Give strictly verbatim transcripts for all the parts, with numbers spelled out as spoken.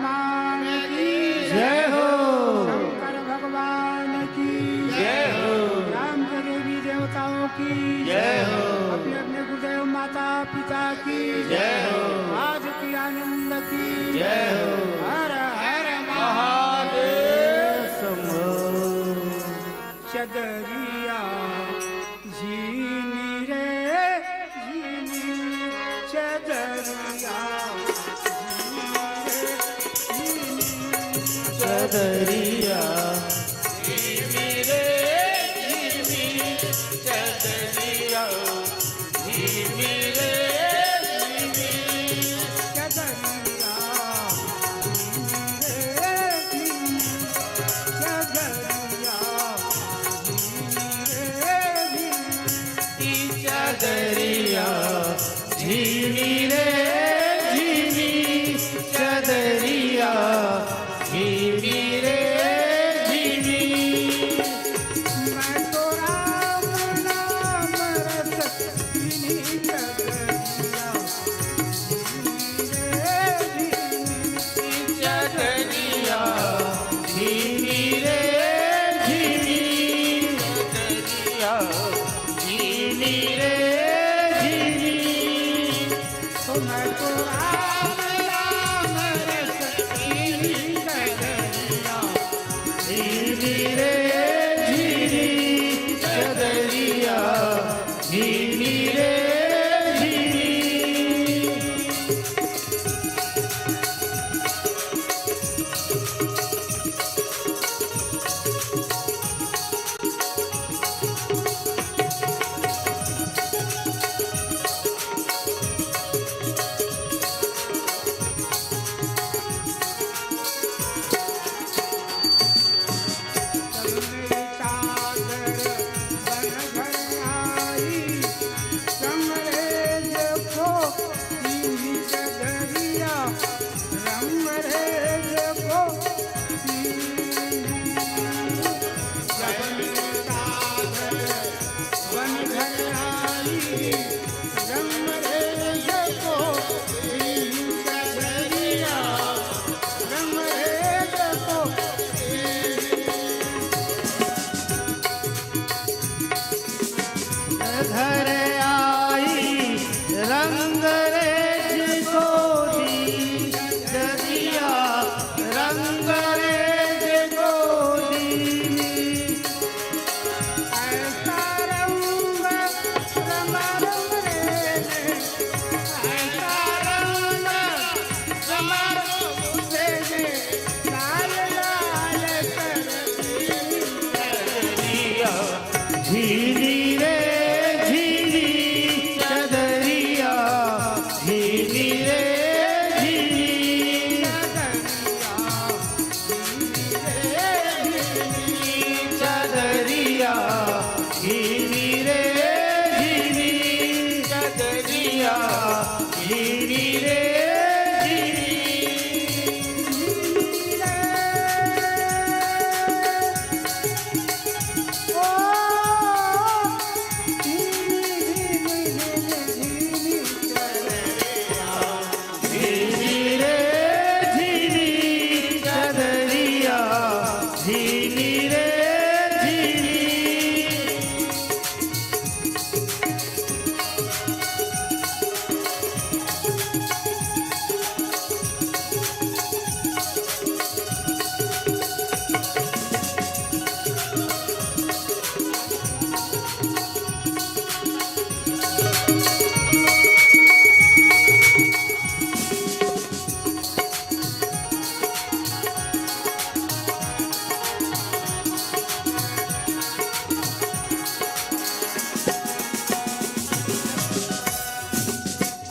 भगवान की जय हो। शंकर भगवान की जय हो। ग्राम के देवी देवताओं की जय हो। अपने अपने गुरुदेव माता पिता की जय हो। आज की आनंद की जय हो। हर हर महादेव। शंभो। चदरिया झिमी रे झिमी, चदरिया झिमी रे झिमी। चदरिया झिमी रे झिमी, चदरिया झिमी रे झिमी। चदरिया झिमी रे झिमी, चदरिया झिमी रे झिमी। चदरिया झिमी रे झिमी, चदरिया झिमी रे झिमी। मैं तो राम नाम रस पीनी चदरिया झिमी रे झिमी। चदरिया झिमी रे झिमी, चदरिया झिमी रे झिमी। तो मैं तो राम नाम रस पीनी चदरिया झिमी रे झिमी, चदरिया झिमी रे झिमी। घर आई रंग रेज को दी, जदिया रंग रेज को दी। ऐसा रंग रंग रंग रेज, ऐसा रंग रंग रेज, लाल लाल कर दी। झिमी रे झिमी, चदरिया झिमी रे झिमी। चदरिया झिमी रे झिमी, चदरिया झिमी रे झिमी। झिमी रे झिमी, चदरिया झिमी रे झिमी।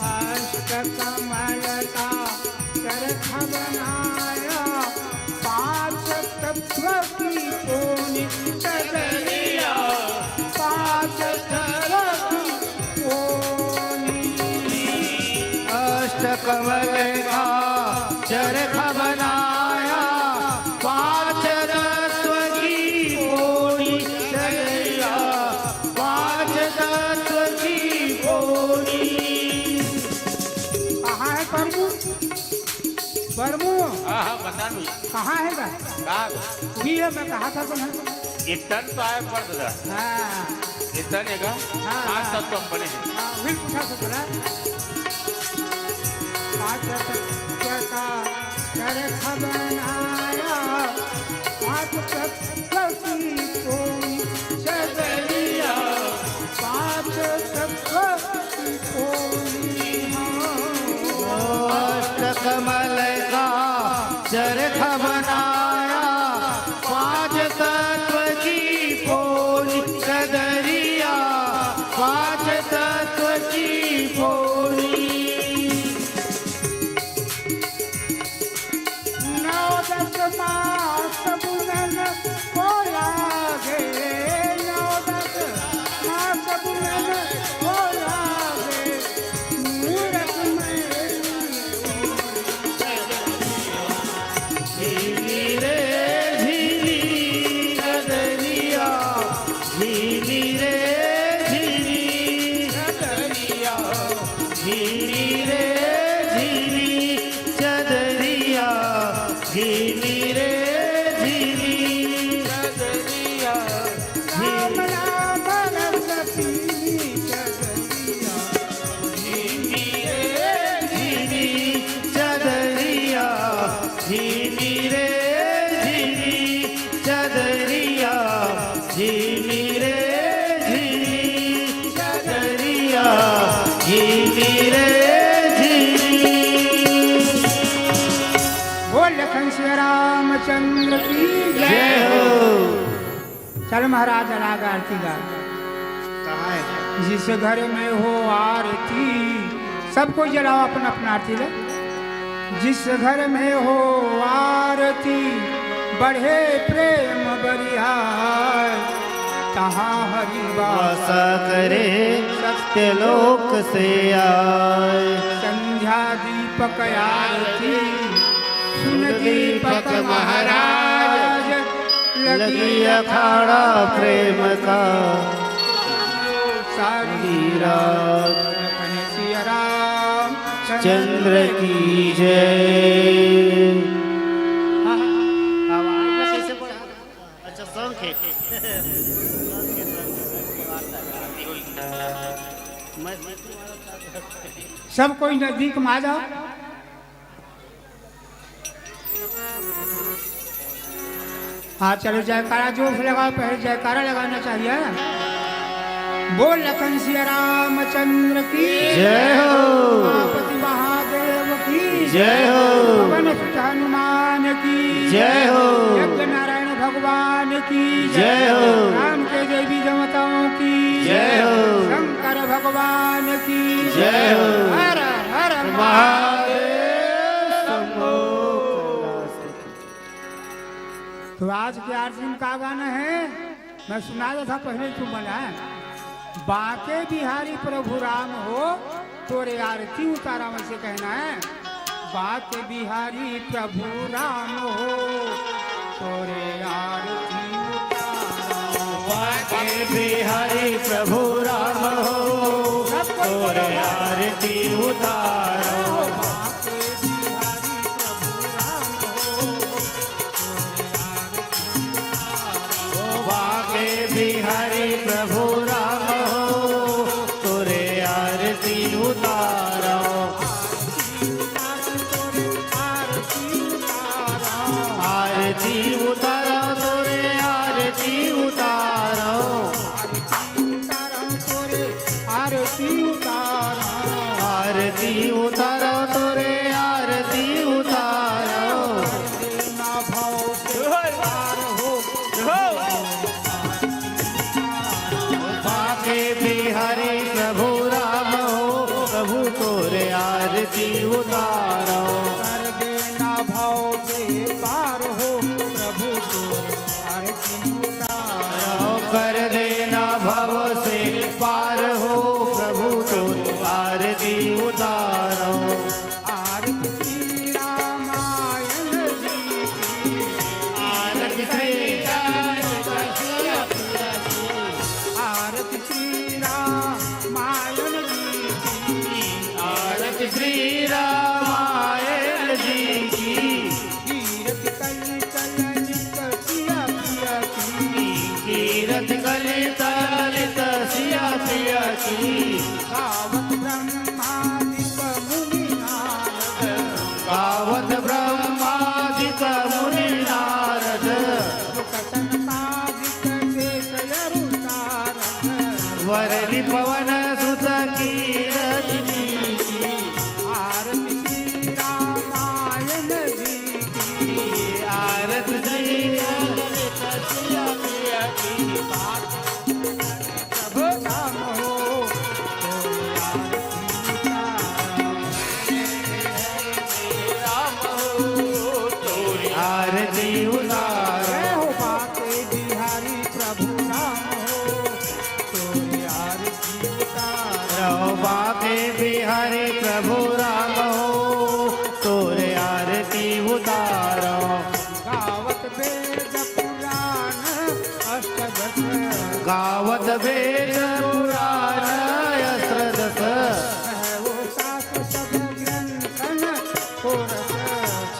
अष्ट कमल का चरखा बनाया, पाँच तत्व की कोनी चदरिया, पाँच तत्व की कोनी। अष्ट कमल का चरखा बनाया, पाँच तत्व की कोनी चदरिया, पाँच तत्व की कोनी। कहाँ है प्रभु? प्रभु हाँ, हाँ, बता नू। कहाँ हे गा? का? वही हे, मैं कहा था तुम्हें। इतन तो आय पर दादा। हाँ। इतन हे गा? हाँ, पाँच हाँ। तत्व बने हे। हाँ, वही पूछा था बोला। पाँच तत्व का चरख बनाया, पाँच तत्व की कोई चदरिया, पाँच तत्व की कोई। अष्टकमल का चरख बनाया, पाँच तत्व की पोली चदरिया, पाँच तत्व की पोली। नौ दस मास बुनन को लागे, नौ दस मास बुनन को लागे, मूरत में झिली रे झिली चदरिया, झिली रे झिली चदरिया, झिली रे झिली चदरिया, झिली रे झिली चदरिया, झिली। राम राम रस पीली चदरिया। झिली रे झिली चदरिया, झिली रे झिली चदरिया, झिली रे झिली चदरिया, झिली रे झिली। बोल लखन सिया रामचंद्र की जय। जय हो। चल महाराज, जला आरती गा। कहाँ है? जिस घर में हो आरती, सब कोई जलाओ अपना अपना आरती ले। जिस घर में हो आरती, बढ़े प्रेम बरियार, तहाँ हरि वास करे सत्यलोक से आए। संध्या दीपक आरती, सुन दीपक महाराज, लगी अखाड़ा प्रेम का सारी रात। लखन सिया राम चंद्र की जय। हाँ, हाँ। अच्छा, शौक है। मैं सब कोई नजदीक में आ जाओ। हाँ, चलो, जयकारा जोर से लगाओ, पहले जयकारा लगाना चाहिए। बोल लखन सिया रामचंद्र की जय हो। उमापति महादेव की जय हो। पवन सुत हनुमान की जय हो। यज्ञ नारायण भगवान की जय हो। राम के देवी देवताओं की जय हो। शंकर भगवान की जय हो। हर हर महादेव शंभो। तो आज के आरती में का गाना है, मैं सुना देता, पहले तू बना। बांके बिहारी प्रभु राम हो, तोरे आरती उतारा, वैसे कहना है। बांके बिहारी प्रभु राम हो, तोरे आरती उतारा। बांके बिहारी प्रभु राम हो, तोरे आरती उतारा। बांके बिहारी प्रभु राम हो, तोरे आरती उतारो। आरती उतारो, तोरे आरती उतारो। आरती उतारो। आरती उतारो, तोरे आरती उतारो। ना भाव के पार हो। बांके बिहारी प्रभु राम हो, प्रभु तोरे आरती उतारो। कर देना भाव के पार हो, प्रभु श्री ललित सिया प्रिय की बात। प्रभु राम हो, राम हो, तोरी आरती उतारो। जय हो बांके बिहारी प्रभु राम हो, तोरी आरती उतारो। बांके बिहारी प्रभु राम हो, तोरी आरती उतारो। गावत वेद पुराण अष्टदश। गावत वेद पुराण अष्टदश। कहो शास्त्र सब ग्रंथन को रस।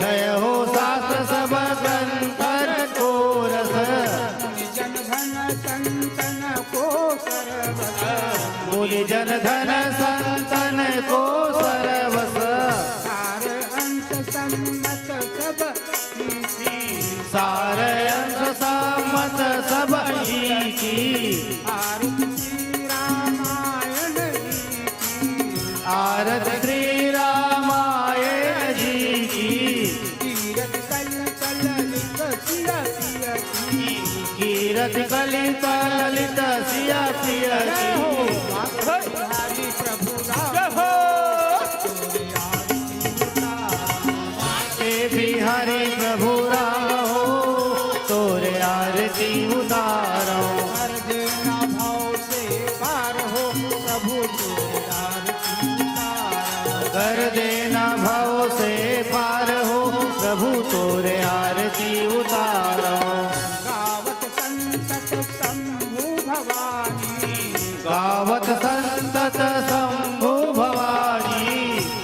कहो शास्त्र सब ग्रंथन को रस। मुनि जन धन संतन को सरबस। मुनि जन धन संतन को सरबस। सार अंत सम्मत सब सार अंत सम्मत सब जी की। आरती श्री रामायण जी की। आरती श्री रामायण जी की। कीरति कलित ललित सिया प्रिय की। कीरति कलित ललित सिया प्रिय की। जय हो। बांके बिहारी प्रभु राम हो। बांके बिहारी प्रभु राम हो, तोरी आरती उतारो। कर देना भव से पार हो प्रभु, तोरी आरती उतारो। कर देना भव से पार हो प्रभु, तोरी आरती उतारो। गावत संतत शंभु भवानी। गावत संतत शंभु भवानी।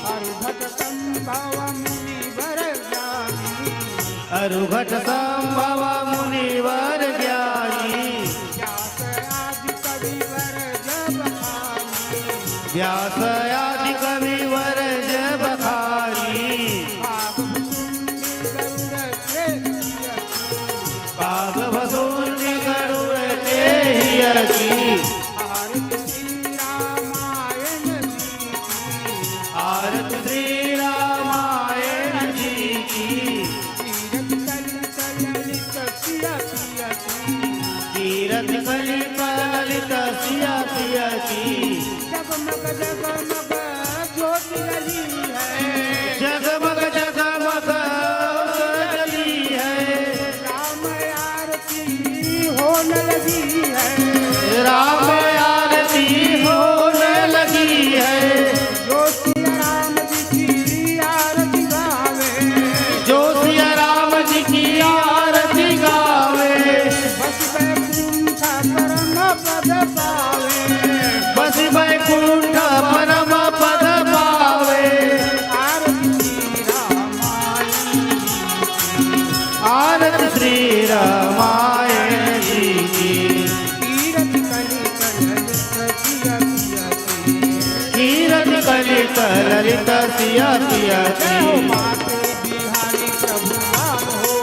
अरुघट संभव मुनिवर ज्ञानी। अरुघट संभव मुनिवर ज्ञानी। व्यास आदि कविवर जब खानी। व्यास आदि कविवर जब खानी। काग भसुंडी गरुड़ के हिय की। काग भसुंडी गरुड़ के हिय की। आरती श्री रामायण जी की। आरती श्री रामायण जी की। कीरति कलित ललित सिया प्रिय की। कीरति कलित ललित सिया प्रिय की। जगमग जगमग ज्योति जली है। जगमग जगमग ज्योति जली है। राम आरती होने लगी है। राम आरती होने लगी है। जो सिया राम जी की आरती गावे। जो सिया राम जी की आरती गावे। बस बैकुंठ परम पद पावे। बस बैकुंठ परम पद पावे। आरती श्री रामायण जी की। आरती श्री रामायण जी की। कीरति कलित ललित सिया प्रिय की। कीरति कलित ललित सिया प्रिय की। जय हो बांके बिहारी प्रभु राम हो।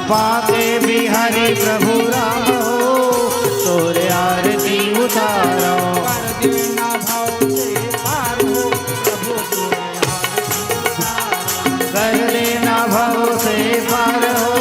बांके बिहारी प्रभु राम हो, तोरी आरती उतारो। कर देना भव से पार हो प्रभु, तोरी आरती उतारो। कर देना भव से पार हो,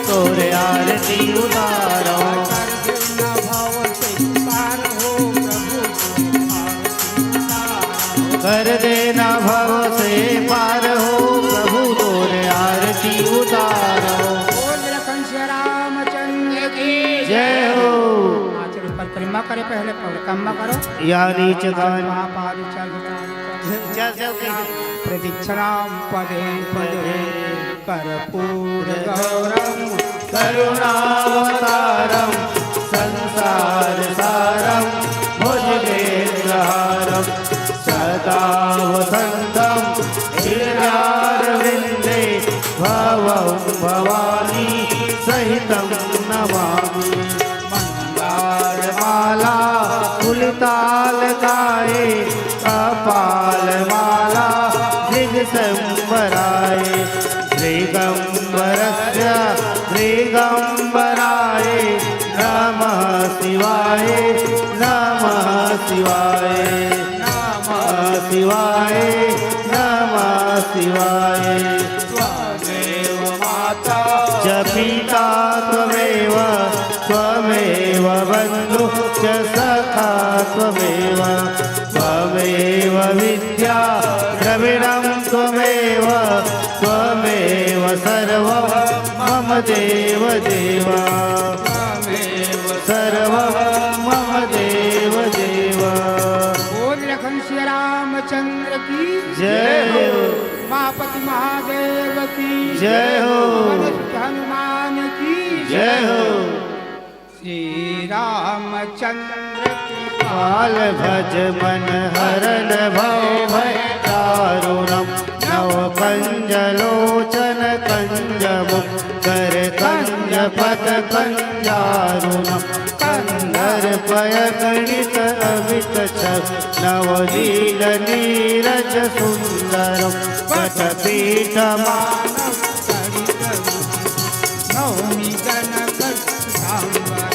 तोरी आरती उतारो। कर देना भव से पार हो प्रभु, तोरी आरती उतारो। कर देना भव से पार हो प्रभु, तोरी आरती उतारो। बोल लखन सिया रामचंद्र की जय हो। आचरण पर परिक्रमा करे, पहले परिक्रमा करो। या नीच कान। पाप आदि चल चल चल। प्रदक्षिणां पदे पदे कर्पूर गौरम करुणावतारं संसार सारं भुजगेन्द्रहारं सदा वसन्तं हृदयारविन्दे भवं भवानी सहितं नमामि। मन्दारमाला फुलतालकाये कपालमाला दिगसम्बराये। श्रीगम्बरस्य श्रीगम्बराय नमः शिवाय, नमः शिवाय, नमः शिवाय, नमः शिवाय। त्वमेव माता च पिता त्वमेव, त्वमेव बन्धु च सखा त्वमेव, त्वमेव विद्या द्रविणं त्वमेव, त्वमेव सर्वं मम देव देव। त्वमेव सर्वं मम देव देव। बोल लखन श्री रामचंद्र की जय हो। उमापति महादेव की जय हो। पवन सुत हनुमान की जय हो। श्री रामचंद्र की पाल भज मन हरन भव भय दारुणम। नव कंज लोचन कंज मुख कर कंज पद कंजारुणम। कंदर पय गणित अमित छल नव नील नीरज सुंदरम। वट पीठ मानव सहित नवमी गण कर सांबर।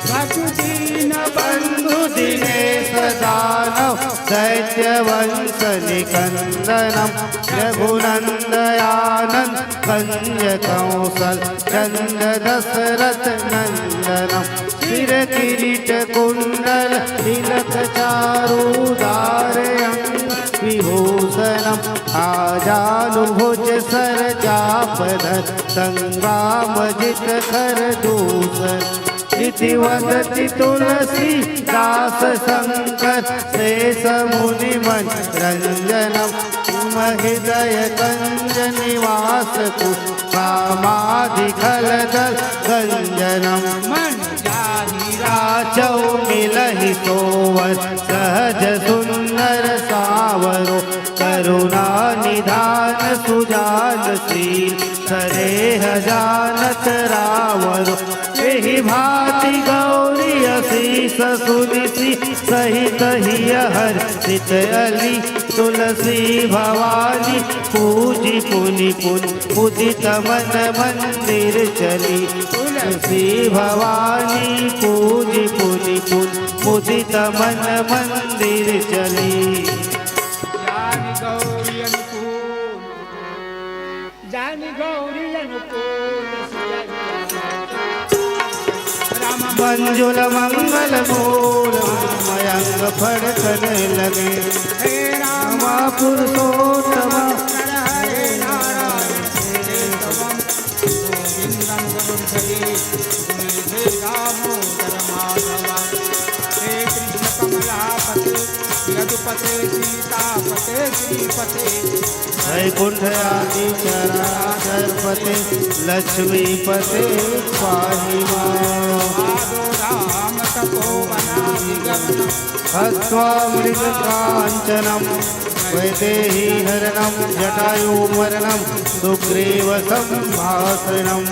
वसु दीन बंधु दिनेश दानव दैत्य वंश निकंदनम। रघुनंद आनंद कंज कौशल चंद दशरथ नंदनम। सिर किरीट कुंडल तिलक चारु दार अंग विभूषणम। आजानु भुज सर चाप धर संग्राम जित कर दूषण। इति वदति तुलसीदास शंकर शेष मुनि मन रंजनम। तुम हृदय कंज निवास कुल कामादि खल दल गंजनम। मन जाहि राचौ मिलहि सोवर सहज सुंदर सावरो। करुणा निधान सुजान शील सनेह जानत रावरो। एहि भांति गौरी असीस सुनिसि सहित हिय हर्षित अली। तुलसी भवानी पूजि पुनि पुन उदित मन मंदिर चली। तुलसी भवानी पूजि पुनि पुन उदित मन मंदिर चली। जानि गौरी अनुकूल, जानि गौरी अनुकूल। राम मंजुल मंगल मूल मयंक फड़कन लगे। हे राम पुरुषोत्तम हरे नारायण हरे तवम। गोविंदम गोविंद हरे हरे दामोदर माधव। हे कृष्ण कमलापते यदुपते सीतापते श्रीपते। वैकुंठ आदि चराचर पते लक्ष्मीपते पाहि मां। पादो राम तपोवनादिगमन। हत्वा मृग कांचनम वैदेही हरणम जटायु मरणम सुग्रीव संभाषणम।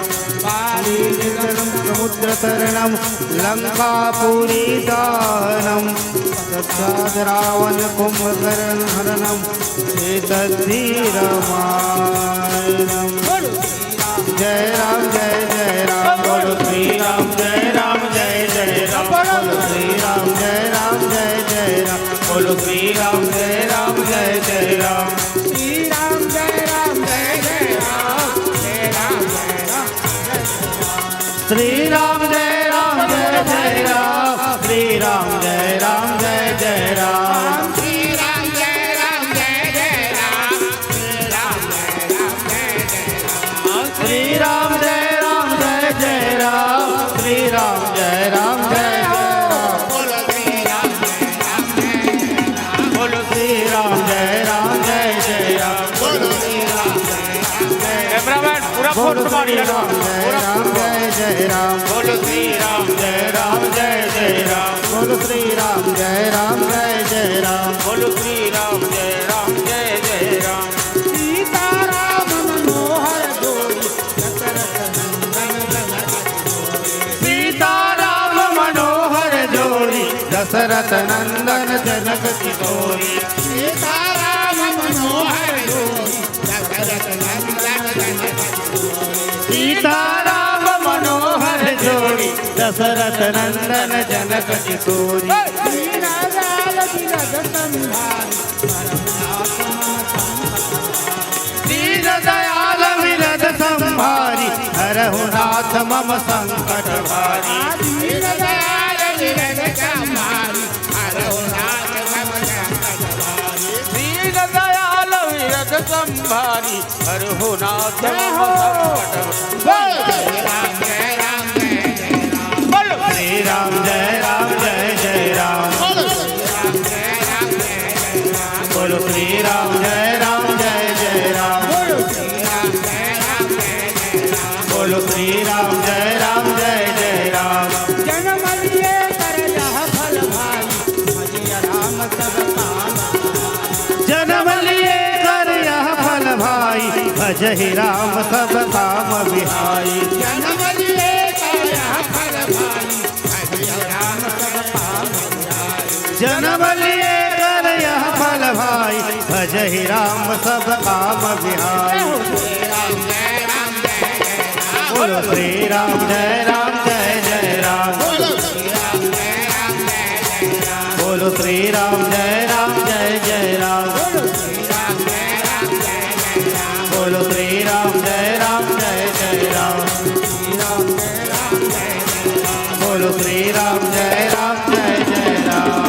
बाली निधनम समुद्र तरणम लंकापुरी दाहनम। साक्षात रावण कुंभकर्ण हरणम एतद्धि रामायणम। जय राम जय जय राम बोलो श्री राम जय राम जय जय राम बोलो श्री राम जय राम जय जय राम बोलो श्री राम जय राम जय जय राम। श्री राम जय राम जय जय राम जय राम जय राम। श्री राम जय राम जय जय राम श्री राम जय राम जय जय राम। श्री राम जय राम जय जय राम श्री राम जय राम जय जय राम। श्री राम जय राम जय जय राम श्री राम जय राम जय जय राम। बोलो श्री राम जय राम जय जय राम बोलो श्री राम जय राम जय जय राम बोलो श्री राम जय राम जय। कैमरामैन पूरा फोर्स मारिए ना। श्री राम जय राम जय जय राम बोलो श्री राम जय राम जय जय राम बोलो श्री राम जय राम जय जय राम बोलो श्री राम जय राम जय जय राम। सीताराम मनोहर जोड़ी दशरथ नंदन जनक की जोड़ी। सीताराम मनोहर जोड़ी दशरथ नंदन जनक की जोड़ी। सीताराम मनोहर जोड़ी दशरथ नंदन जनक की जोड़ी। सीताराम मनोहर जोड़ी दशरथ नंदन जनक की जोड़ी। लीला जाल विरद संभारी परम नाथ मम संभारी। संकट भारी। दीन दयाल विरज संभारी, हरहु नाथ सब संकट भारी। दीन दयाल विरज संभारी, हरहु नाथ जय सब हो। संकट भारी। बोल श्री राम, जय राम, जय जय राम। बोल श्री राम, जय राम, जय जय राम। बोल श्री राम, जय राम, जय जय राम। बोल श्री राम, जय राम, जय जय राम। बोलो श्री राम, जय राम, जय जय राम। जन्म लिए कर यह फल भाई, भजिया राम सब काम। जन्म लिए कर यह फल भाई, भजहि राम सब काम विहाई। जन्म लिए कर यह फल भाई, भजिया राम सब काम विहाई। जन्म लिए कर यह फल भाई, भजहि राम सब काम विहाई। बोलो श्री राम, जय राम, जय जय राम। बोलो श्री राम, जय राम, जय जय राम। बोलो श्री राम, जय राम, जय जय राम। बोलो श्री राम, जय राम, जय जय राम।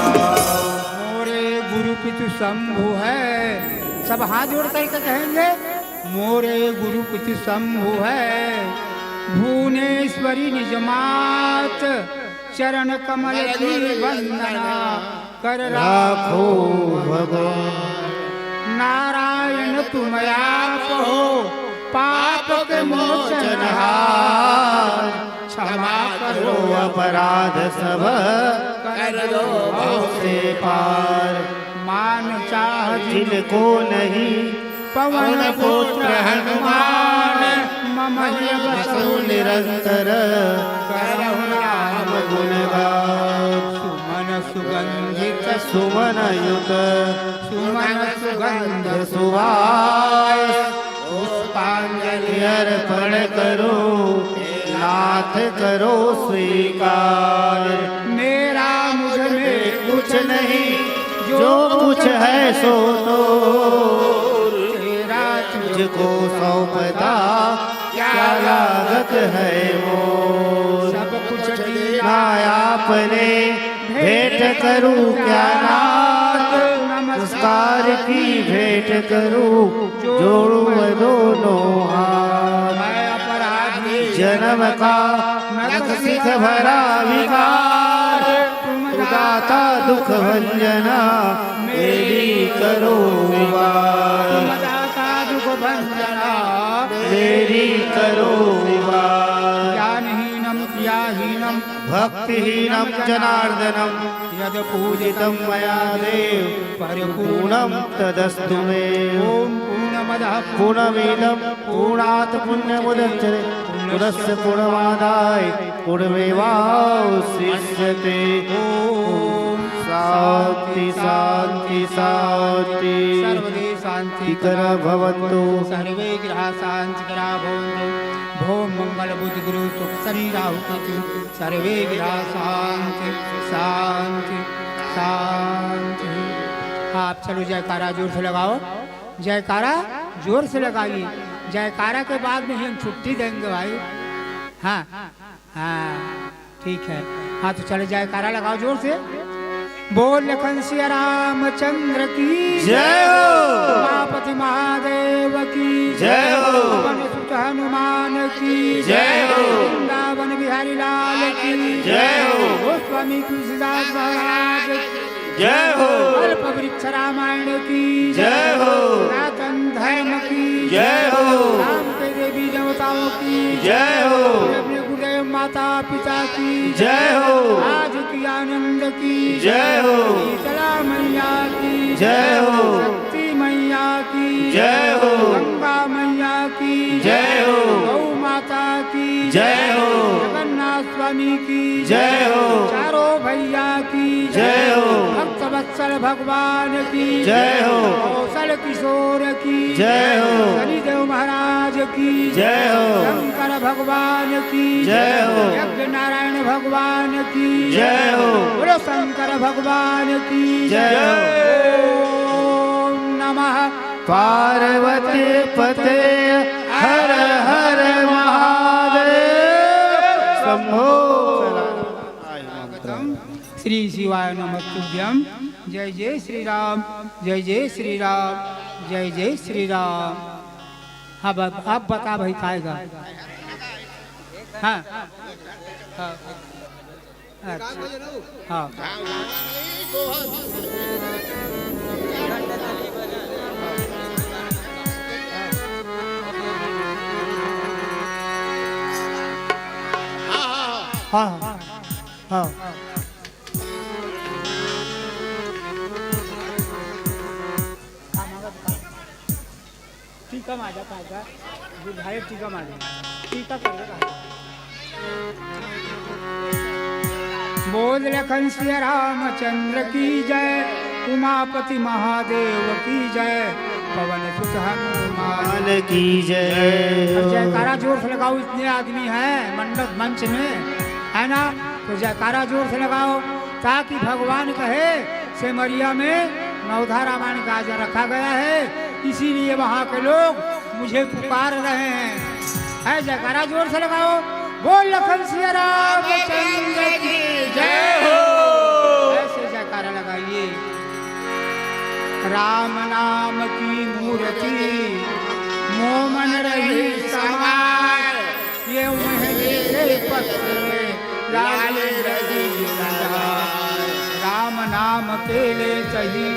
मोरे गुरु पितु शंभु है, सब हाथ जोड़ करके कहेंगे, मोरे गुरु पितु शंभु है, भुवनेश्वरी निज मात, चरण कमल की वंदना कर राखो भगवान। नारायण तुम आप हो, पाप के मोचनहार, क्षमा करो अपराध सब, कर दो भव से पार। मान चाह जिनको नहीं, पवन पुत्र हनुमान, मम जब बसहु निरंतर, करहु नाम गुणगान। सुमन सुगंधित सुमन युत, सुमन सुगंध सुवास, पुष्पांजलि अर्पण करूं, नाथ करो स्वीकार। मेरा मुझ में कुछ नहीं, जो कुछ है सो तो तेरा, तुझको सौंपता क्या लागत है मोर। सब कुछ देना आपने, भेंट करूं क्या नाथ, नमस्कार की भेंट करूं, जोड़ूं मैं दोनों हाथ। मैं अपराधी जन्म का, नख शिख भरा विकार, तुम दाता दुख भंजना, मेरी करो उबार। तुम दाता दुख भंजना, मेरी करो उबार। ज्ञानहीनम क्रियाहीनम भक्तिहीनं जनार्दनम्। यद पूजितं मया देव परिपूर्णं तदस्तु मे। ॐ पूर्णमदः पूर्णमिदं पूर्णात् पूर्णमुदच्यते। पूर्णस्य पूर्णमादाय पूर्णमेवावशिष्यते। ॐ शांति, शांति, शांति। सर्वदे शांति करा भवन्तु। सर्वे ग्रहा शांति करा भवन्तु। भो मंगल बुध गुरु शुक्र शनि राहु केतु सर्वे ग्रहा शांति, शांति, शांति। आप चलो जयकारा जोर से लगाओ, जयकारा जोर से लगाइए। जयकारा के बाद में ही हम छुट्टी देंगे भाई। हाँ, हाँ, ठीक है। हाँ, तो चलो जयकारा लगाओ जोर से। बोल लखन सिया रामचंद्र की जय हो। उमापति महादेव की जय हो। पवन सुत हनुमान की जय हो। वृंदावन बिहारी लाल की जय हो। गोस्वामी तुलसीदास महाराज की जय हो। कल्प वृक्ष रामायण की जय हो। सनातन धर्म की जय हो। राम के देवी देवताओं की जय हो। अपने गुरुदेव माता पिता की जय हो। आज की आनंद की जय हो। शीतला मैया की जय हो। शक्ति मैया की जय हो। गंगा मैया की जय हो। गौ माता की जय हो। जगन्नाथ स्वामी की जय हो। चारों भैया की जय हो। भक्त वत्सल भगवान की जय हो। कौशल किशोर की जय हो। शनिदेव महाराज की जय हो। शंकर भगवान की जय हो। यज्ञ नारायण भगवान की जय हो। बोलो शंकर भगवान की जय हो। ओम नमः पार्वती पते हर हर महादेव। श्री शिवाय नमस्तुभ्यम। जय जय श्री राम, जय जय श्री राम, जय जय श्री राम। हाँ, अब, अब बता भाई, काय गा? हाँ, हाँ, अच्छा, हाँ। हाँ, हाँ, हाँ। टीका माजा पाएगा, बुझाए टीका माजा। टीका कर दे। बोल लखन सिया रामचंद्र की जय, उमापति महादेव की जय, पवन सुत हनुमान की जय। जयकारा जोर से लगाओ, इतने आदमी हैं मंडप मंच में, है ना? तो जयकारा जोर से लगाओ, ताकि भगवान कहे, सेमरिया में नवधा रामायण का आयोजन रखा गया है, इसीलिए वहाँ के लोग मुझे पुकार रहे हैं। है जयकारा, जोर से लगाओ, बोल लखन सिया रामचंद्र की जय हो। ऐसे जयकारा लगाइए। राम नाम की मूर्ति मोमन रही समाय, ये उन्हें देखे पत्र में लाल रही समाय। राम नाम के ले सही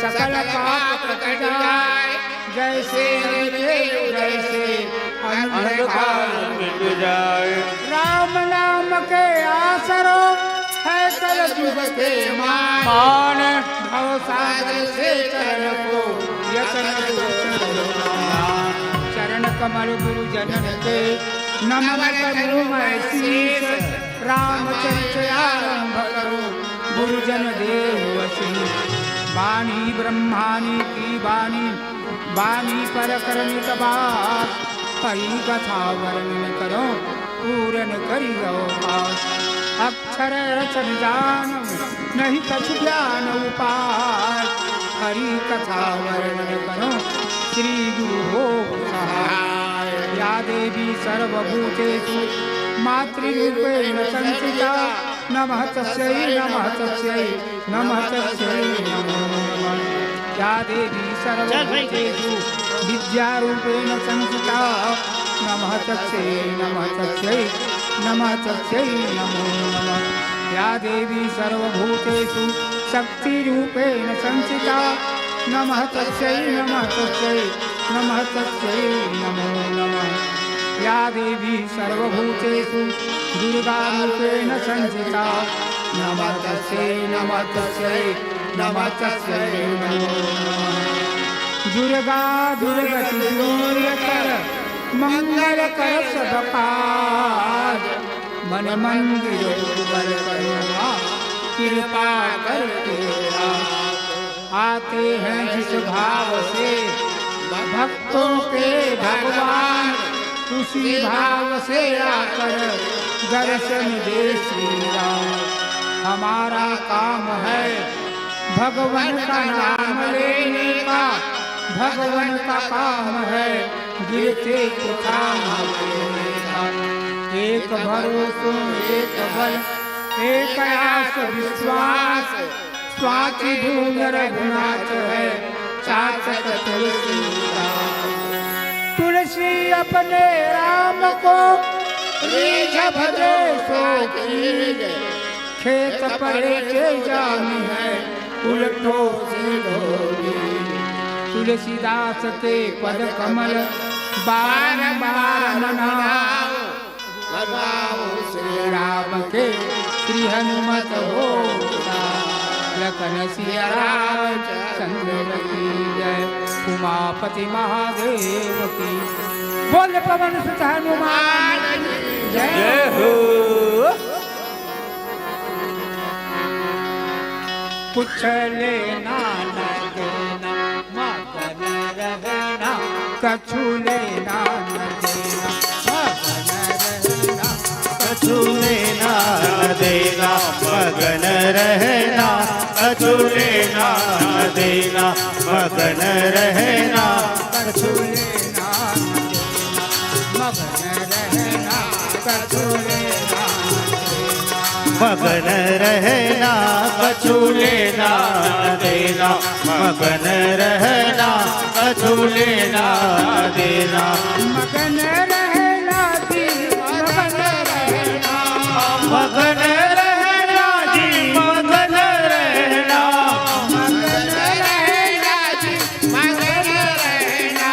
सकल पाप कट जाए, जैसे अंधेरे जैसे अंधकार मिट जाए। राम नाम के आसरो है कल युग के मान। मान। भव सागर से चरण को यतन। चरण कमल गुरु जनन के नमन करूं मैं शीश। रामचरित आरंभ करूं गुरुजन देव आशीष। बानी ब्रह्मानी की बानी, बानी पर करनित बात। हरि कथा वर्णन करो पूरन करियो आस। अक्षर रचन जानहु नहीं कछु ज्ञान उपाय। हरि कथा वर्णन करो श्री गुरु हो सहाय। या देवी सर्वभूतेषु मातृरूपेण संस्थिता। नमः तस्यै नमः तस्यै नमः तस्यै नमो नमः। या देवी सर्वभूतेषु विद्यारूपेण संस्थिता। नमः तस्यै नमः तस्यै नमः तस्यै नमो नमः। या देवी सर्वभूतेषु शक्तिरूपेण संस्थिता। नमः तस्यै नमः तस्यै नमः तस्यै नमो नमः। या देवी सर्वभूतेषु दुर्गारूपेण संस्थिता। नमः तस्यै नमः तस्यै नमः तस्यै नमो नमः। दुर्गा दुर्गति दूर कर मंगल कर सब काज। मन मंदिर उज्ज्वल करो आप, कृपा करके आप। आते हैं जिस भाव से भक्तों के भगवान, उसी भाव से आकर दर्शन दे श्री राम। हमारा काम है भगवान का नाम लेने का, भगवान का काम है गिरते को थाम लेने का। एक भरोसो एक बल, एक आस विश्वास, स्वाति भूमि रघुनाथ है, शासक तुलसीदास। तुलसी अपने राम को रीझ भजे सो कीजे, खेत परे जे जानी है उलटो सीधो बीज। तुलसीदास के पद कमल बारंबार मनाओ, मनाओ श्री राम के श्री हनुमत हो। लखन सिया रामचंद्र की जय, उमापति महादेव की। बोल पवन सुत हनुमान की जय। जय हो। कुछ लेना न देना, मगन रहना, कछु लेना न देना, मगन रहना। कछु लेना न देना, मगन रहना, कछु लेना न देना, मगन रहना। कछु लेना न देना, मगन रहना, कछु लेना न मगन रहना, कछु लेना न देना। मगन रहना, कछु लेना न देना। मगन रहना जी, मगन रहना। मगन रहना जी, मगन रहना। मगन रहना जी, मगन रहना।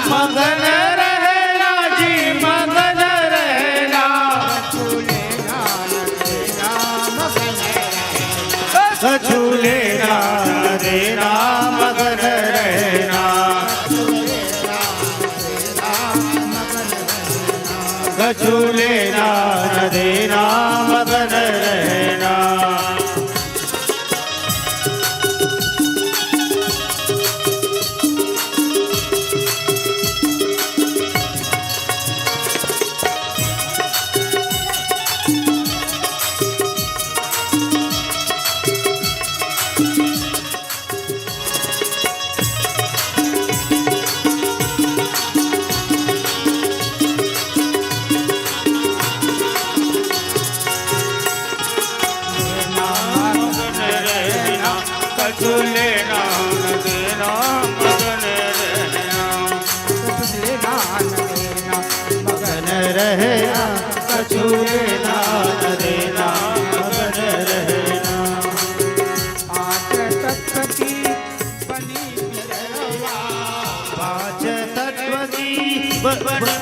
मगन रहना जी, मगन रहना। कछु लेना न देना, मगन रहना। कछु लेना न देना, मगन रहना। कछु लेना न देना, मगन रहना। कछु लेना न देना, मगन रहना। कछु लेना न देना, मगन रहना। पाँच तत्व की बनी पिंजरवा। पाँच तत्व की ब-, ब-,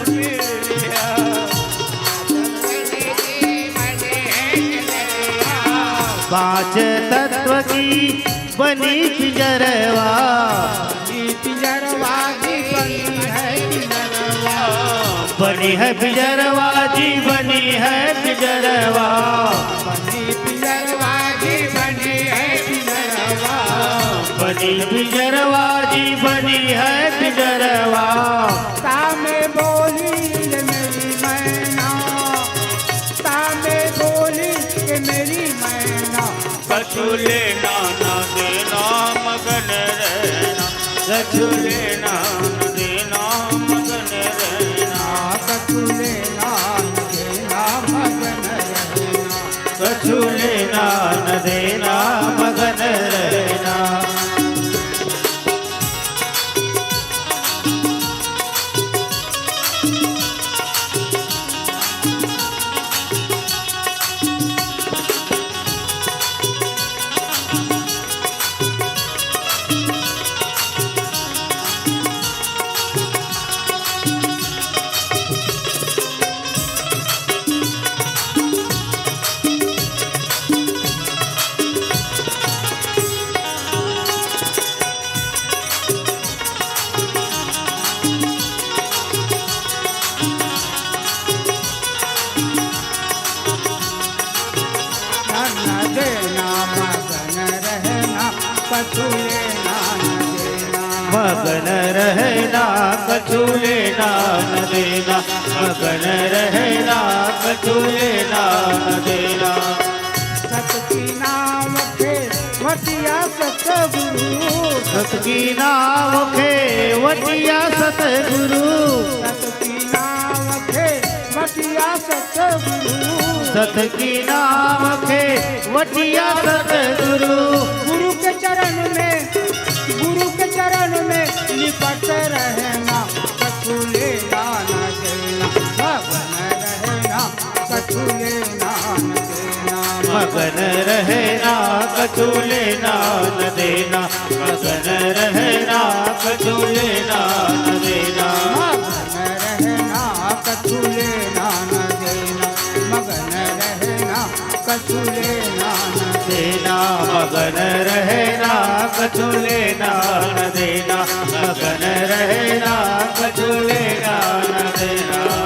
पाँच तत्व की बनी पिंजरवा। बनी पिंजरवा जी, बनी है पिंजरवा। बनी है पिंजरवा जी, बनी है पिंजरवा। बनी पिंजरवा जी, बनी है पिंजरवा। बनी पिंजरवा जी, बनी है पिंजरवा। तामे बोली ये मेरी मैना, तामे बोली ये मेरी मैना। कछु लेना न देना, मगन रहना। कछु लेना न देना, मगन रहना। कछु लेना न देना, मगन रहना। कछु लेना न देना, मगन रहना। न देना, मगन रहना, कछु लेना न देना। मगन रहना, कछु लेना न देना। मगन रहना, कछु लेना न देना। सत की नाव खे वटिया सतगुरु। सत की नाव खे वटिया सतगुरु। सत की नाव खे वटिया सतगुरु। सत की नाव खे वटिया सतगुरु। गुरु के चरण में, गुरु के चरण में लिपट रहना, कछु लेना न देना, मगन रहना, कछु लेना न देना। मगन रहना, कछु लेना न देना, मगन रहना, कछु लेना न देना। मगन रहना, कछु लेना न देना, मगन रहना, कछु लेना न देना। मगन रहना, कछु लेना न देना, मगन रहना, कछु लेना न देना।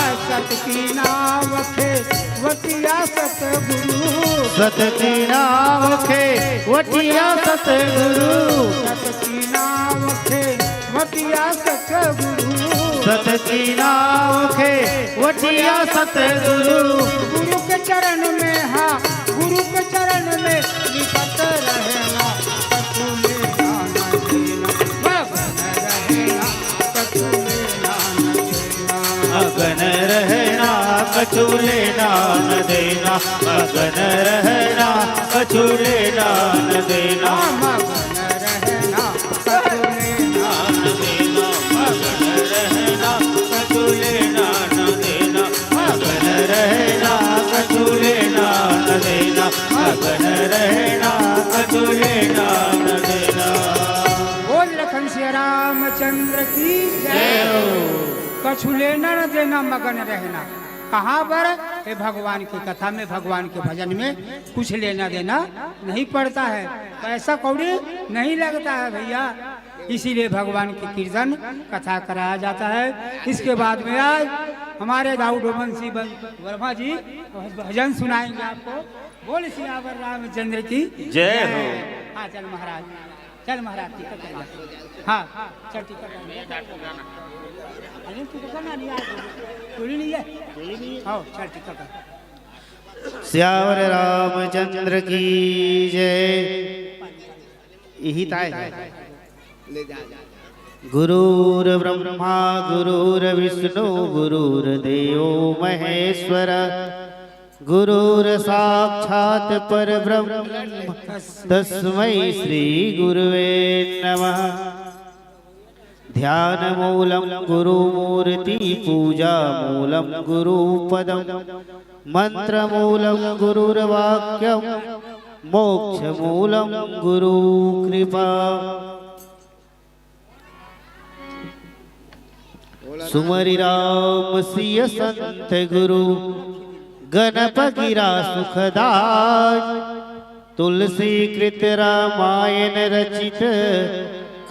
सत की नाव खे वटिया सतगुरु। सत की नाव खे वटिया सतगुरु। सत की नाव खे वटिया सतगुरु। सत की नाव खे वटिया सतगुरु। गुरु के चरण में हा, गुरु के चरण में लिपट रहना, कछु लेना न देना, मगन रहना, कछु लेना न देना। मगन रहना, कछु लेना न देना, मगन रहना, कछु लेना न देना। मगन रहना, कछु लेना न देना, मगन रहना, कछु लेना न देना, मगन रहना, कछु लेना न देना, मगन रहना, कछु लेना न देना। बोल लखन सिया रामचंद्र की जय हो। कछु लेना न देना, मगन रहना। कहाँ पर? हे भगवान की कथा में, भगवान के भजन में कुछ लेना देना नहीं पड़ता है, पैसा कौड़ी नहीं लगता है भैया। इसीलिए भगवान की कीर्तन कथा कराया जाता है। इसके बाद में आज हमारे दाऊ डोमन सिंह वन-, वर्मा जी भजन सुनाएंगे आपको। बोल सियावर रामचंद्र की जय हो। हाँ, चल महाराज। चल महाराज, टिकट कर ले। हाँ, चल टिकट कर ले। अरे तू तो करना नहीं आया। बोली नहीं है। बोली नहीं है। आओ, चल टिकट कर। सियावर रामचंद्र की जय। यही ताय है। गुरुर्ब्रह्मा गुरुर्विष्णु गुरुर्देवो महेश्वर। गुरुर्साक्षात् परब्रह्म तस्मै श्री गुरुवे नमः। ध्यानमूलं गुरुमूर्ति पूजामूलं गुरुपदम्। मन्त्रमूलं गुरुर्वाक्यं मोक्षमूलं गुरुकृपा। सुमरि राम सिय संत गुरु गणप गिरा सुखदाय। तुलसी कृत रामायण रचित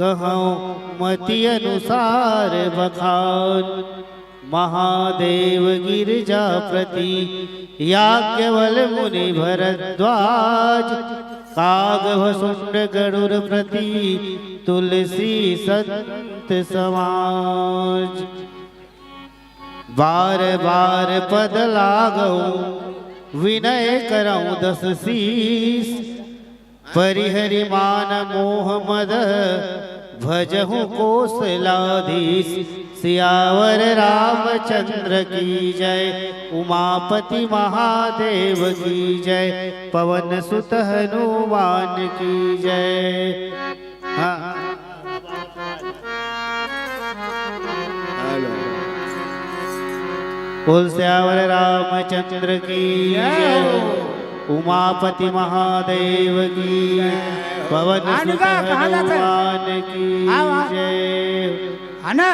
कहौं मति अनुसार बखान। महादेव गिरिजा प्रति याज्ञवल मुनि भरद्वाज। काग भसुंड गरुड़ प्रति तुलसी संत समाज। बार बार पद लागहूँ विनय करहूँ दस शीश। परिहरि मान मोह मद भजहु कोसलाधीश। सियावर रामचंद्र की जय, उमापति महादेव की जय, पवन सुत हनुमान की जय। हाँ। हेलो। बोल सियावर रामचंद्र की जय हो। उमापति महादेव की, पवन सुत हनुमान की जय। है ना?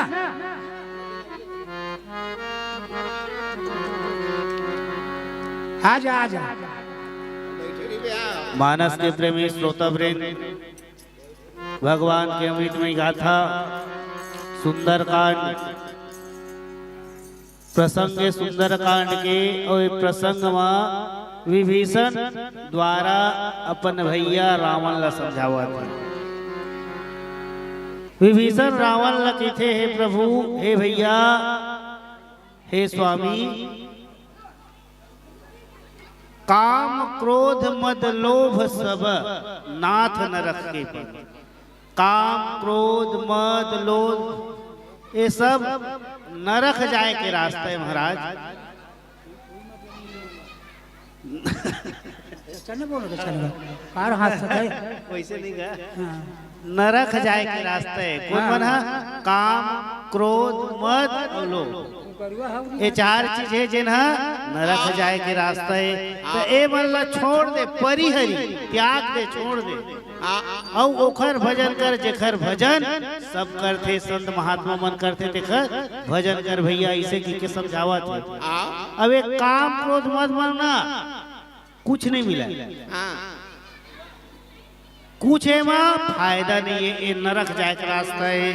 आजा, आजा। मानस के प्रेमी श्रोता वृंद, भगवान के अमृतमय गाथा, सुंदरकांड, प्रसंग हे सुंदरकांड के, अउ ए प्रसंग म विभीषण द्वारा अपन भैया रावण ला समझावत हे। विभीषण रावण ला कहिथे, "हे प्रभु, हे भैया, हे स्वामी, काम, क्रोध, मद, लोभ सब नाथ नरक के पथ।" काम, क्रोध, मद, लोभ, ये सब नरक जाए के रास्ता हे महाराज। अच्छा, नहीं बोलो, अच्छा लगा। कार हाथ से है। वैसे नहीं गा। हाँ। नरक जाए के रास्ता हे। कोन हाँ। मन ह? काम, क्रोध, मद अउ लोभ। ये चार चीज हे जेन ह नरक जाए के रास्ता हे। त ए मन ला छोड़ दे, परिहरी, त्याग दे, छोड़ दे। अउ ओखर भजन कर, जेखर भजन सब करथे, संत महात्मा मन करथे, तेखर भजन कर भैया, अइसे कहिके समझावत हे। अब एक काम, क्रोध, मद मन ना कुछ नहीं मिला। कुछ एमा फायदा नहीं हे, ए नरक जाए के रास्ता हे।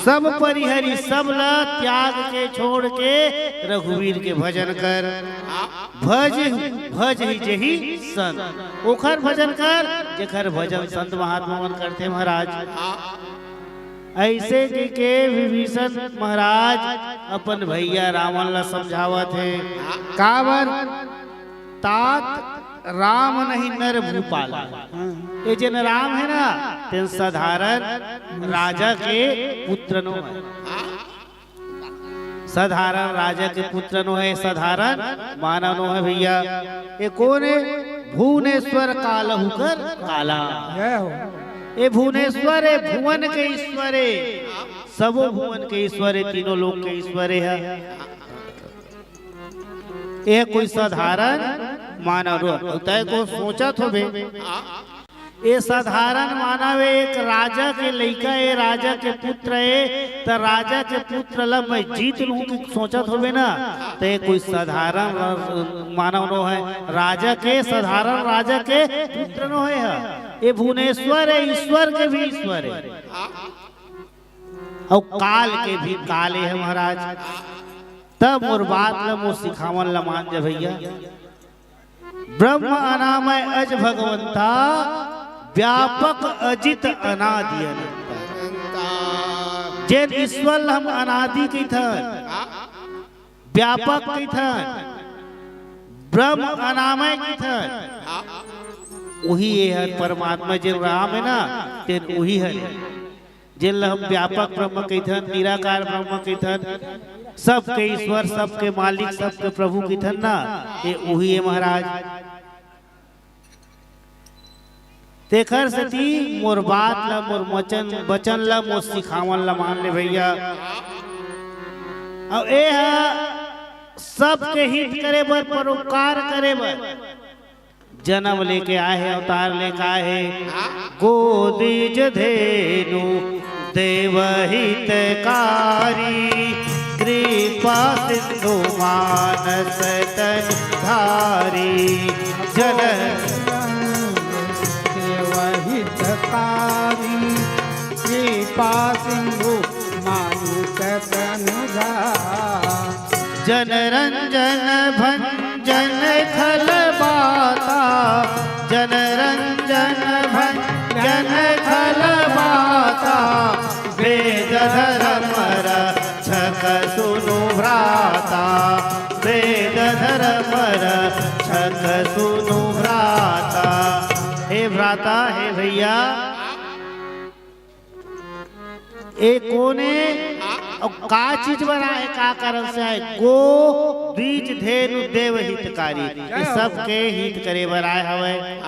सब परिहरी, सब ला त्याग के, छोड़ के रघुवीर के भजन कर। भज, भज ही जेहि संत, ओखर भजन कर, जेखर भजन संत महात्मा मन करथे महाराज। अइसे कहिके विभीषण महाराज अपन भैया रावण ला समझावत हे। काबर? तात राम नहीं नर भूपाल। हाँ। ये जेन राम हे ना, तेन साधारण राजा के पुत्र नो हे। साधारण राजा के पुत्र नो हे, साधारण मानव नो हे भैया। ए कोन हे? भुवनेश्वर कालहु कर काला। जय हो। ए भुवनेश्वर हे, भुवन के ईश्वर हे, सबो भुवन के ईश्वर हे, तीनों लोक के ईश्वर हे। ए कोई साधारण मानव नो हे? तैं कोई सोचत होबे, ए साधारण मानव हे, एक राजा के लइका हे, राजा के पुत्र हे, त राजा के पुत्र ला मैं जीत लूं कि सोचत होबे ना, त ए कोई साधारण र-, मानव नो हे, राजा के, साधारण राजा के पुत्र नो हे ह। ए भुवनेश्वर हे, ईश्वर के भी ईश्वर हे, अउ काल के भी काल हे महाराज। तब मोर बात ला, मोर सिखावन ला मान जा भैया। ब्रह्म अनामय अज भगवंता, व्यापक अजित अनादि अनंता। जेन ईश्वर ला हम अनादि कहिथन, व्यापक कहिथन, ब्रह्म अनामय कहिथन, उही ए हर परमात्मा जेन राम हे ना, तेन उही हर। जेन ल हम व्यापक ब्रह्म कहिथन, निराकार ब्रह्म कहिथन, सबके ईश्वर, सबके मालिक, सबके प्रभु कहिथन ना, ए उही हे महाराज। तेखर सेती मोर बात ल, मोर वचन, वचन ल, मोर सिखावन ल मान ले भैया। अउ ए ह सबके हित करे बर, परोपकार करे बर जनम लेके आए हे, अवतार लेके आए हे। गो द्विज धेनु देव हितकारी, कृपा सिंधु मानस तन धारी। जन देव हितकारी, कृपा सिंधु मानस तन धारी। जन रंजन भंजन खल बाता, जन रंजन भंजन खल बाता, वेद धर्म रक्षक सुनु भ्राता, वेद धर्म रक्षक सुनु भ्राता। हे भ्राता, हे भैया, ए कोन हे अउ का चीज बर आए, का कारण से आए? गो द्विज धेनु देव हितकारी, ए सबके हित करे बर आए हवय।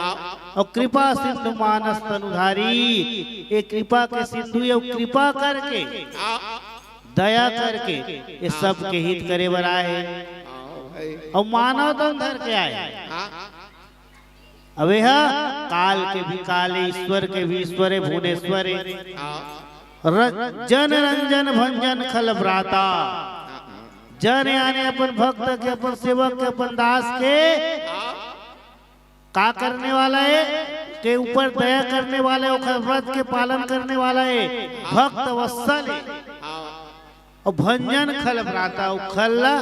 अउ कृपा सिंधु मानस तनुधारी, ए कृपा के सिंधु, अउ कृपा करके, दया करके, ए सबके हित करे बर आए हे। अउ मानव तन धर के आए। अब ए ह काल के भी काल हे, ईश्वर के भी ईश्वर हे, भुवनेश्वर हे। र-, जन रंजन भंजन खल भ्राता। जन यानी अपन भक्त के, अपन सेवक के, अपन दास के का करने वाला हे? के ऊपर दया करने वाला हे, ओकर व्रत के पालन करने वाला हे, भक्त वत्सल हे। अउ भंजन खल भ्राता, अउ खल ला,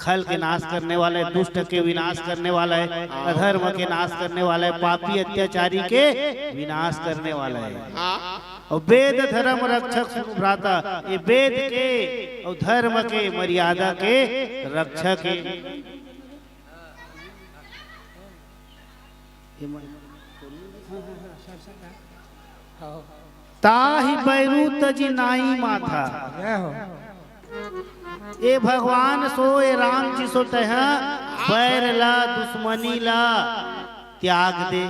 खल के नाश करने वाला हे, दुष्ट के विनाश करने वाला हे, अधर्म के नाश करने वाला हे, पापी अत्याचारी के विनाश करने वाला हे। अउ वेद धर्म रक्षक सुनु भ्राता, ए वेद के अउ धर्म के मर्यादा के रक्षक हे। ताहि बैरू तजि नाई माथा। जय हो। ए भगवान सो, ए राम जी सो तैं ह बैर ला, दुश्मनी ला त्याग दे,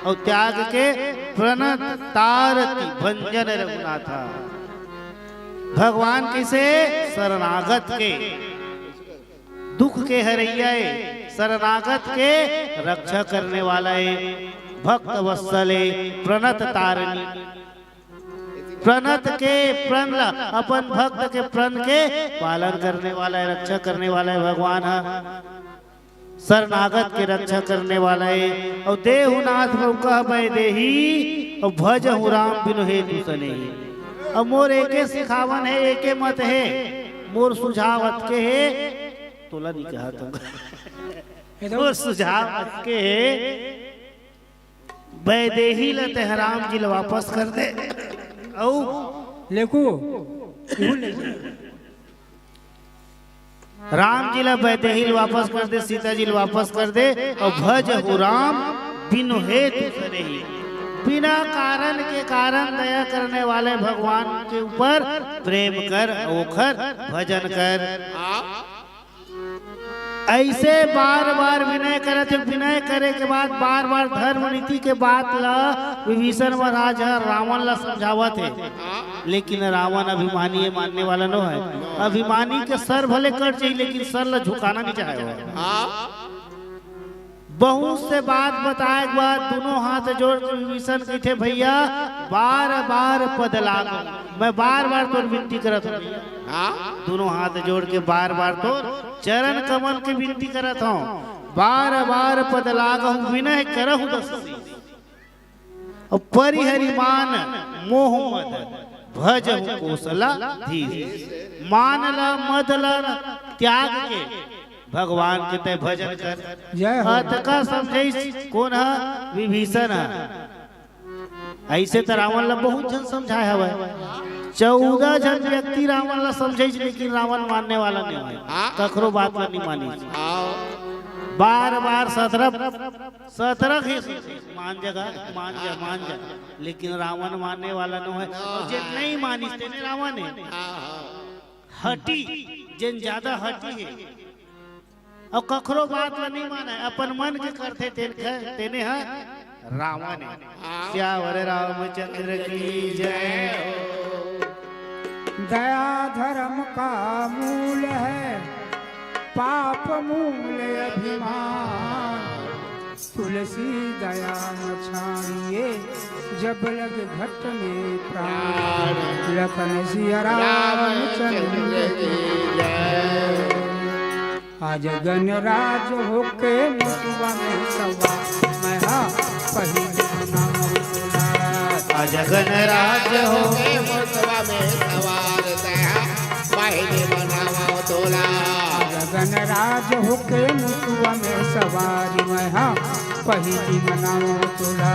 अउ त्याग के प्रणत तारति भंजन रघुनाथा। भगवान कइसे? शरणागत के दुख के हरैया हे, शरणागत के रक्षा करने वाला हे, भक्त वत्सल हे, प्रणत तारणी, प्रणत के प्रण ला, अपन भक्त के प्रण के पालन करने वाला हे, रक्षा करने वाला हे भगवान ह। शरणागत के रक्षा करने वाला हे। अउ देहु नाथ प्रभु कह बैदेही, अउ भजहु राम बिनु हेतु सनेही। अउ मोर एके सिखावन हे, एके मत हे, मोर सुझाव अतके हे, तोला नहीं कहा तुम। मोर सुझाव अतके हे, बैदेही ला तैं ह राम जी ला वापस कर दे। अउ लेकू, इहू ले जा। राम जी ला बैदेही ला वापस कर दे, सीता जी ला वापस कर दे, अउ भजहु राम बिनु हेतु सनेही। बिना कारण के कारण दया करने वाले भगवान के ऊपर प्रेम कर, ओखर भजन कर। ऐसे बार बार विनय करत हे, विनय करे के बाद बार बार धर्म नीति के बात ला विभीषण महाराज ह रावण ला समझावत हे, लेकिन रावण अभिमानी हे, मानने वाला नो हे। अभिमानी के सर भले कट जाही, लेकिन सर ला झुकाना नहीं चाहे वो। बहुत से बात बताए के बाद दोनों हाथ जोड़ के विभीषण कहिथे, "भैया, बार बार पद लागो, मैं बार बार तोर विनती करत हूँ भैया।" हाँ। दोनों हाथ जोड़ के बार बार तोर चरण कमल के विनती करत हूँ, बार बार पद लागहु विनय करहु दस शीश। और परिहरि मान मोह मद भजहु कोसलाधीश। मान ला, मद ला त्याग के भगवान के तय भजन कर। जय हो। अतका समझाइस कोन ह? विभीषण ह। ऐसे तो रावण ला बहुत झन समझाए हवय, चौदह झन व्यक्ति रावण ला समझाइस, लेकिन रावण मानने वाला नहीं हवय, हाँ। कखरो बात ला नहीं मानिस। हाँ। बार बार सतरक, सतरक ही मान जगा, मान जा, मान जा, लेकिन रावण मानने वाला नहीं हवय। और जे नहीं मानिस तेने रावण हे। हाँ, हाँ। हटी, जेन ज्यादा हटी हे। अउ कखरो बात ला नहीं माने, अपन मन के करथे, तेन ख-, तेने ह रावण हे। हाँ। सियावर रामचंद्र की जय हो। दया धर्म का मूल है, पाप मूल अभिमान। तुलसी दया न छाड़िए, जब लग घट में प्राण। लखन सिया रामचंद्र की जय। आज गणराज होके मुसवा में सवार, मैं हा पहिली मनावत आज गणराज होके मुसवा में सवार, मैं हा पहिली मनावत। तोला। आज गणराज होके मुसवा में सवारी, मैं हा पहिली मनावत तोला।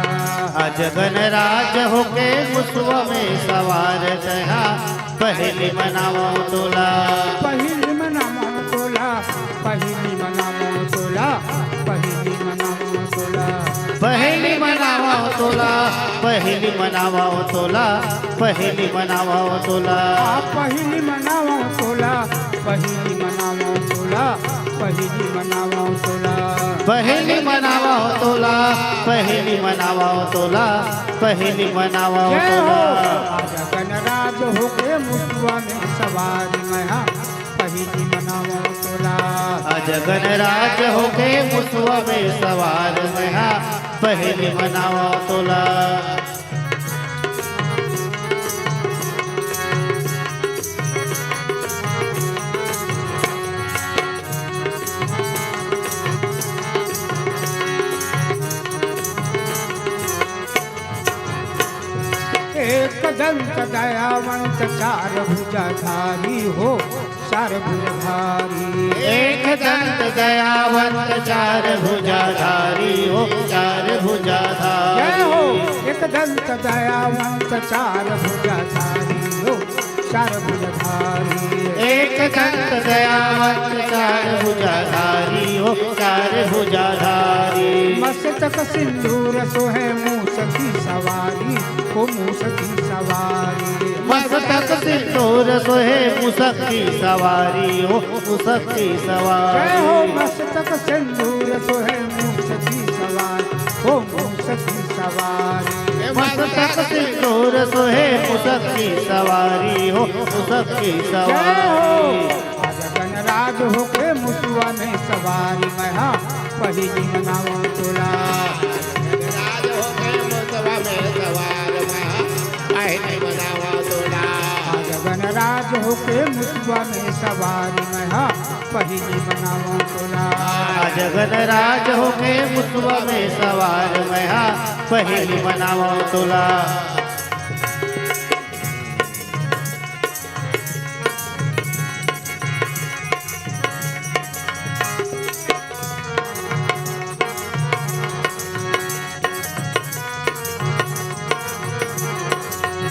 आज गणराज होके मुसवा में सवार, तैं हा पहिली मनावत तोला। पहिली मनावत तोला, पहिली मनावत तोला, पहिली मनावत तोला। पहिली मनावत तोला, पहिली मनावत तोला, पहिली मनावत तोला। आ, पहिली मनावत तोला, पहिली मनावत तोला, पहिली मनावत तोला। पहिली मनावत तोला, पहिली मनावत तोला, पहिली मनावत जय हो। तोला। आज गणराज होके मुसवा में सवार, मैं हा पहिली मनावत तोला। आज गणराज होके मुसवा में सवार, मैं हा पहिली मनावत तोला। एक दंत दयावंत चार भुजाधारी हो, चार भुजाधारी। एक दंत दयावंत चार भुजाधारी हो, चार भुजाधारी। जय हो। एक दंत दयावंत चार भुजाधारी हो, चार भुजाधारी। एक दंत दयावंत चार भुजाधारी हो, चार भुजाधारी। मस्तक सिंदूर सोहे मूस की सवारी, ओ मूस की सवारी। मस्तक सिंदूर सोहे मूस की सवारी हो, मूस की सवारी। जय हो। मस्तक सिंदूर सोहे मूस की सवारी, ओ मूस की सवारी। मस्तक सिंदूर सोहे मूस की सवारी हो, मूस की जय हो। सवारी। आज गणराज होके मुसवा में सवारी, मैं हा पहिली मनावत तोला। गणराज होके मुसवा में सवार, मैं हा पहिली मनावत तोला। आज गणराज होके मुसवा में सवारी, मैं हा पहिली मनावत तोला। आज गणराज होके मुसवा में सवार, मैं हा पहिली मनावत तोला।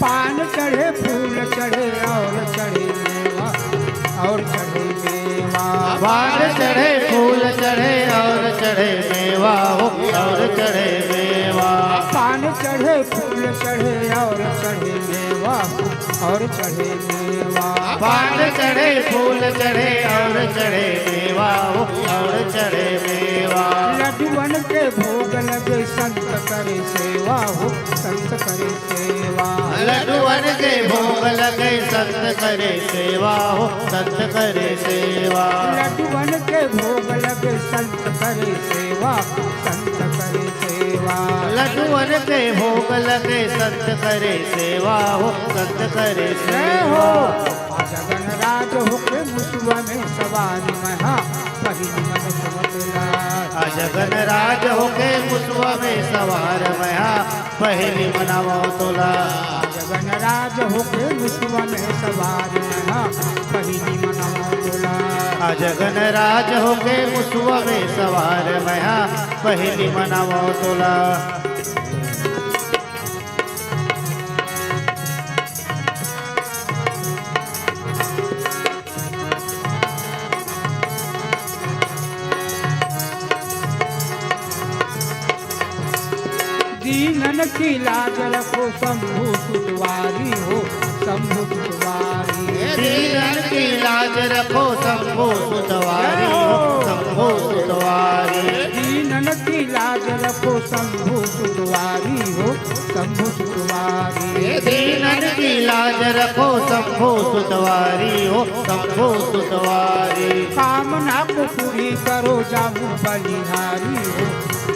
पान चढ़े, फूल चढ़े और चढ़े मेवा, और चढ़े मेवा। पान चढ़े, फूल चढ़े और चढ़े मेवा हो, और चढ़े मेवा। पान चढ़े फूल चढ़े और चढ़े मेवा, और चढ़े मेवा। पान चढ़े, फूल चढ़े और चढ़े मेवा हो, और चढ़े मेवा। लड्डुअन के भोग लगे, संत करे सेवा हो, संत करे सेवा। लड्डुअन के भोग लगे, संत करे सेवा हो, संत करे सेवा। लड्डुअन के भोग लगे, संत करे सेवा, संत करे सेवा। लड्डुअन के भोग लगे, संत करे सेवा हो, संत करे जय सेवा। हो। आज गणराज होके मुसवा में सवार मैं हा, पहिली मनावत तोला। आज गणराज होके मुसवा में सवार मैं हा, पहिली मनावत तोला। आज गणराज होके मुसवा में सवार मैं हा, पहिली मनावत तोला। आज गणराज होके मुसवा में सवार मैं हा, पहिली मनावत तोला। दीनन की लाज रखो शंभु सुतवारी हो, शंभु सुतवारी। दीनन की लाज रखो शंभु सुतवारी हो, शंभु सुतवारी। दीनन की लाज रखो शंभु सुतवारी हो, शंभु सुतवारी। दीनन की लाज रखो शंभु सुतवारी हो, शंभु सुतवारी। कामना को पूरी करो जाऊं बलिहारी हो,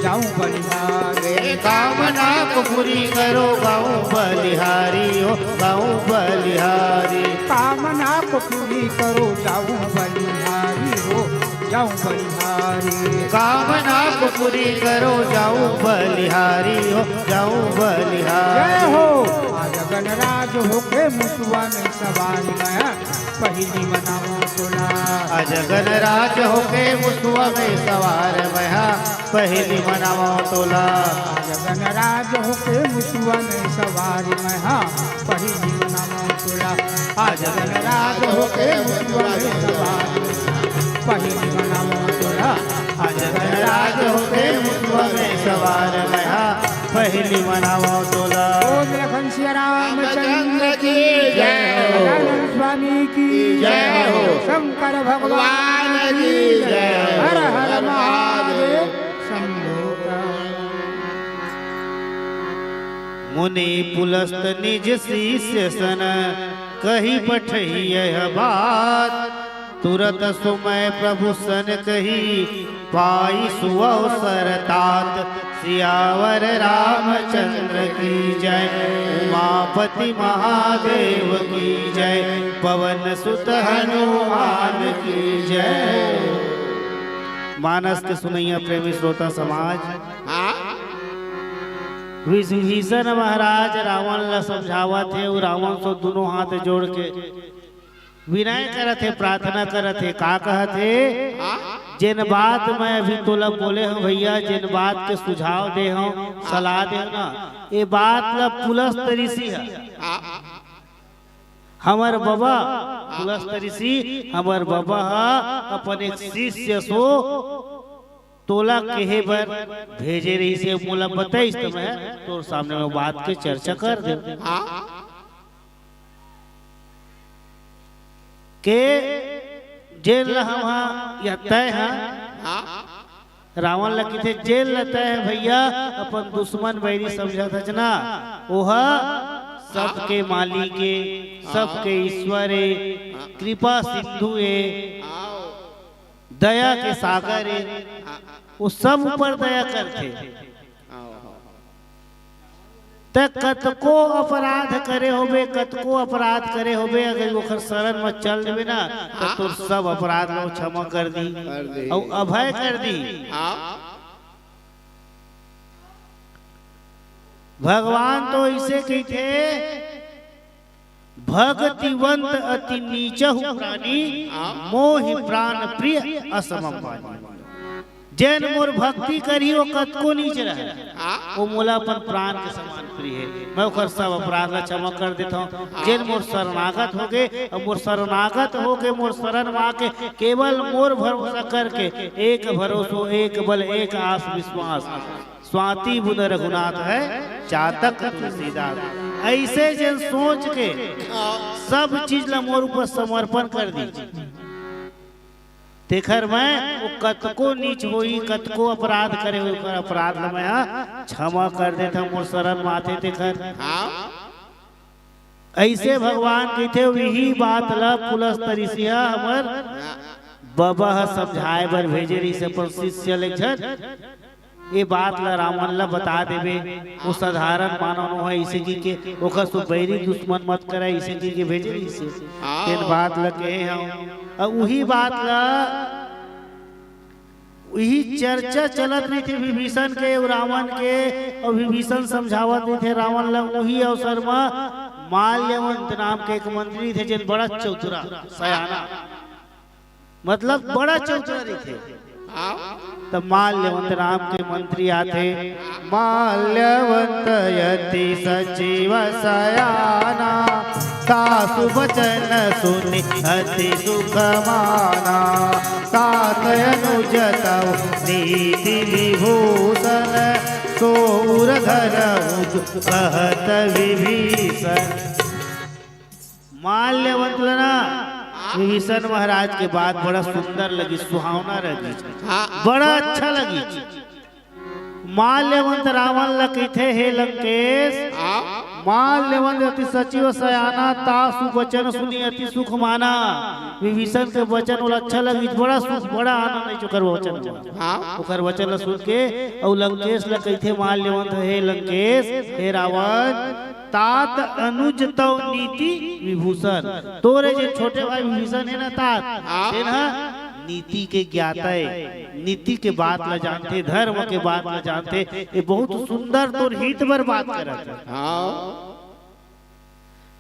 जाऊं बलिहारी। कामना को पूरी करो गाऊं बलिहारी हो, गाऊं बलिहारी। कामना को पूरी करो जाऊं बलिहारी हो, जाऊं बलिहारी। कामना को पूरी करो जाऊं बलिहारी हो, जाऊं बलिहारी। जय हो। आज गणराज होके मुसवा में सवार मैं हा, पहिली मनावत तोला। आज गणराज होके मुसवा में सवार मैं हा, पहिली मनावत तोला। आज गणराज होके मुसवा में सवार मैं हा, पहिली मनावत तोला। आज गणराज होके मुसवा में सवार, पहिली मनावत तोला। आज गणराज होके मुसवा में सवार मैं हा, पहिली मनावत तोला। बोल लखन सिया रामचंद्र की जय हो। गजानन स्वामी की जय हो। शंकर भगवान की जय। हर हर महादेव शंभो। मुनि पुलस्त निज शिष्य सन कहि पठही यह बात। तुरत सुमय प्रभु सन कहि पाई सुअवसर तात। सियावर रामचंद्र की जय, उमापति महादेव की जय, पवन सुत हनुमान की जय। मानस के सुनइया प्रेमी श्रोता समाज, हाँ? विभीषण महाराज रावण ला समझावत हे, अउ रावण से दुनों हाथ जोड़ के विनय करत हे, प्रार्थना करत हे। का कहत हे? हाँ? जेन बात मैं अभी तोला बोले हंव भइया, जेन बात के सुझाव दे हंव, सलाह दे हंव ना, ए बात ला पुलस्त ऋषि ह, हाँ? हमर बबा, पुलस्त ऋषि, हमर बबा ह अपन एक शिष्य सो तोला केहे बर भेजे रहिस हे, मोला बताइस त मैं तोर सामने में बात के चर्चा कर देंव। हाँ? के जेन ल हम हा या तैं हा, हाँ? रावण ल किथे जेन ल तैं हा भइया अपन दुश्मन बैरी समझत हच ना, ओह सबके मालिक ए, सबके ईश्वर ए, कृपा सिंधु ए, दया के सागर ए, वो सब ऊपर दया करथे। त कतको अपराध करे होबे, कतको अपराध करे होबे, अगर ओखर शरण म चल देबे ना, त तोर सब अपराध ल क्षमा कर दी, कर दी। अउ अभय कर दी। हाँ। भगवान तो इसे कहिथे, भगतिवंत अति नीचहु प्राणी, मोहि प्राण प्रिय असम बानी। जेन मोर भक्ति करही, वो कतको नीच रहय, हाँ। वो मोला अपन प्राण के समान प्रिय हे। मैं ओकर सब अपराध ला क्षमा कर देथंव। जेन मोर शरणागत होगे, अउ मोर शरणागत होके, मोर शरण मा के, केवल मोर भरोसा करके, एक भरोसो, एक बल, एक आस विश्वास, स्वाति बुध रघुनाथ है, चातक तुलसीदास। अइसे जेन सोच के सब चीज ला मोर ऊपर समर्पण कर दीजिए। तेखर मैं वो कतको नीच होही, कतको अपराध करे होही, ओकर अपराध ल मैं ह क्षमा कर देथंव, मोर शरण म आथे तेखर। हाँ। अइसे भगवान कहिथे, उही बात ल पुलस्त्य ऋषि ह हमर बबा ह समझाए बर भेजे रहिस अपन शिष्य ल एक झन। ए बात ल रावण ल बता देबे, वो साधारण मानव नोहय, अइसे कहिके ओकर सो बैरी दुश्मन मत करय, अइसे कहिके भेजे रहिस हे। हाँ। तेन बात ल कहे हंव। अउ उही बात ल, उही चर्चा चलत रहिथे विभीषण के अउ रावण के, अउ विभीषण समझावत रहिथे रावण ल। उही अवसर म माल्यवंत नाम के एक मंत्री थे, जेन बड़ा चतुरा, सयाना, मतलब बड़ा चतुरा रहिथे। हाँ। त माल्यवंत नाम के मंत्री आथे। माल्यवंत अति सचिव सयाना, तासु बचन सुनि अति सुख माना। तात अनुज तव नीति विभूषण, सो उर धरहु जो कहत विभीषण। माल्यवंत ल ना, विभीषण महाराज के बात बड़ा सुंदर लगिस, सुहावना लगिस, हाँ। बड़ा अच्छा लगिस। माल्यवंत रावण ल कहिथे, हे लंकेश, हाँ। माल्यवंत अति सचिव सयाना, तासु बचन सुनि अति सुख माना। विभीषण के वचन ओला अच्छा लगिस, बड़ा सुख, बड़ा आनंद आइस ओकर वचन म। हाँ। ओकर वचन ल सुन के, अउ लंकेश ल कहिथे माल्यवंत, हे लंकेश, हे रावण, तात अनुज तव नीति विभूषण, तोरे जे छोटे भाई विभीषण हे ना तात, हाँ। तेन ह नीति के ज्ञाता ए, नीति के बात ल जानथे, धर्म के बात ल जानथे। ये बहुत सुंदर तोर हित बर बात करत हे। हाँ।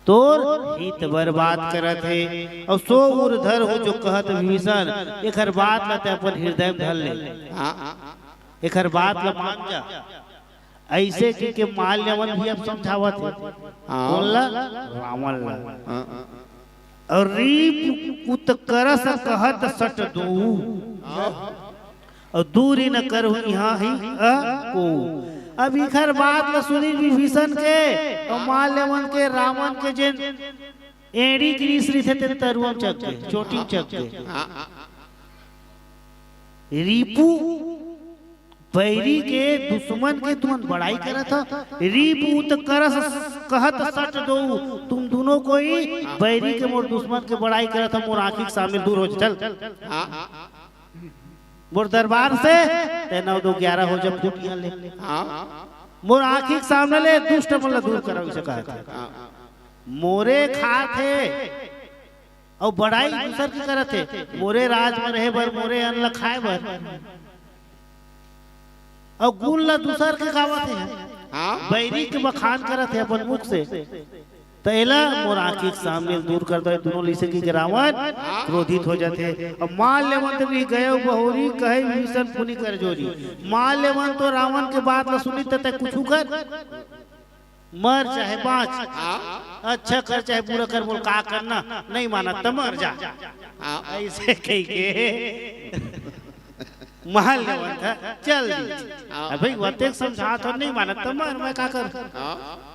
तोर हित बर बात करत हे। अउ सो उर धरहु जो कहत विभीषण, एखर बात ल तैं अपन हृदय म धर ले। हाँ। एखर बात ल मान जा। अइसे कहिके माल्यवंत भी अब समझावत हे। हाँ। कोन ल? रावण ल। हाँ। अउ रीप उत्करस कहत सट दोऊ। हाँ। अउ दूरी न करहु इहाँ ही अ कोऊ। अब इखर बात ल सुनिस विभीषण के, अउ माल्यवंत के, रावण के जेन एड़ी गिरिस रहिथे, तेन तरुआ म चघ गे, चोटी म चघ गे। हाँ। रीपू बैरी के दुश्मन के तुमन बड़ाई करत हव। रीप उत्करस कहत सट दोऊ, तुम दुनों कोई बैरी के, मोर दुश्मन के बड़ाई करत हव, मोर आँखी के सामने दूर हो जा, चल। हाँ। मोर दरबार से तैं नौ दो ग्यारह हो जा, फूट इहाँ ले। हाँ। मोर आँखी के सामने ले दुष्ट मन ला दूर करव, अइसे कहत हे। हाँ। मोरे खात हे, अउ बड़ाई दूसर के करत हे, मोरे राज म रहे बर, मोरे अन्न ल खाए बर, अउ गुण ल दूसर के गावत हे। हाँ। बैरी के बखान करत हे अपन मुख से, त एला मोर आँखी के सामने ले दूर कर दव। दुनों ल अइसे कहिके रावण क्रोधित हो जाथे। अउ माल्यवंत भी गए बहुरी, कहे विभीषण पुनि कर जोरी। माल्यवंत तो रावण के बात ल सुनिस, त तैं कुछु कर, मर चाहे बाँच, हाँ। अच्छा कर चाहे बुरा कर, मोला का करना, नइ मानस त मर जा। हाँ। अइसे कहिके माल्यवंत ह चल दिस। हाँ। अब भाई, वतेक समझात हंव, नइ मानस त मर, मैं का करंव। हाँ।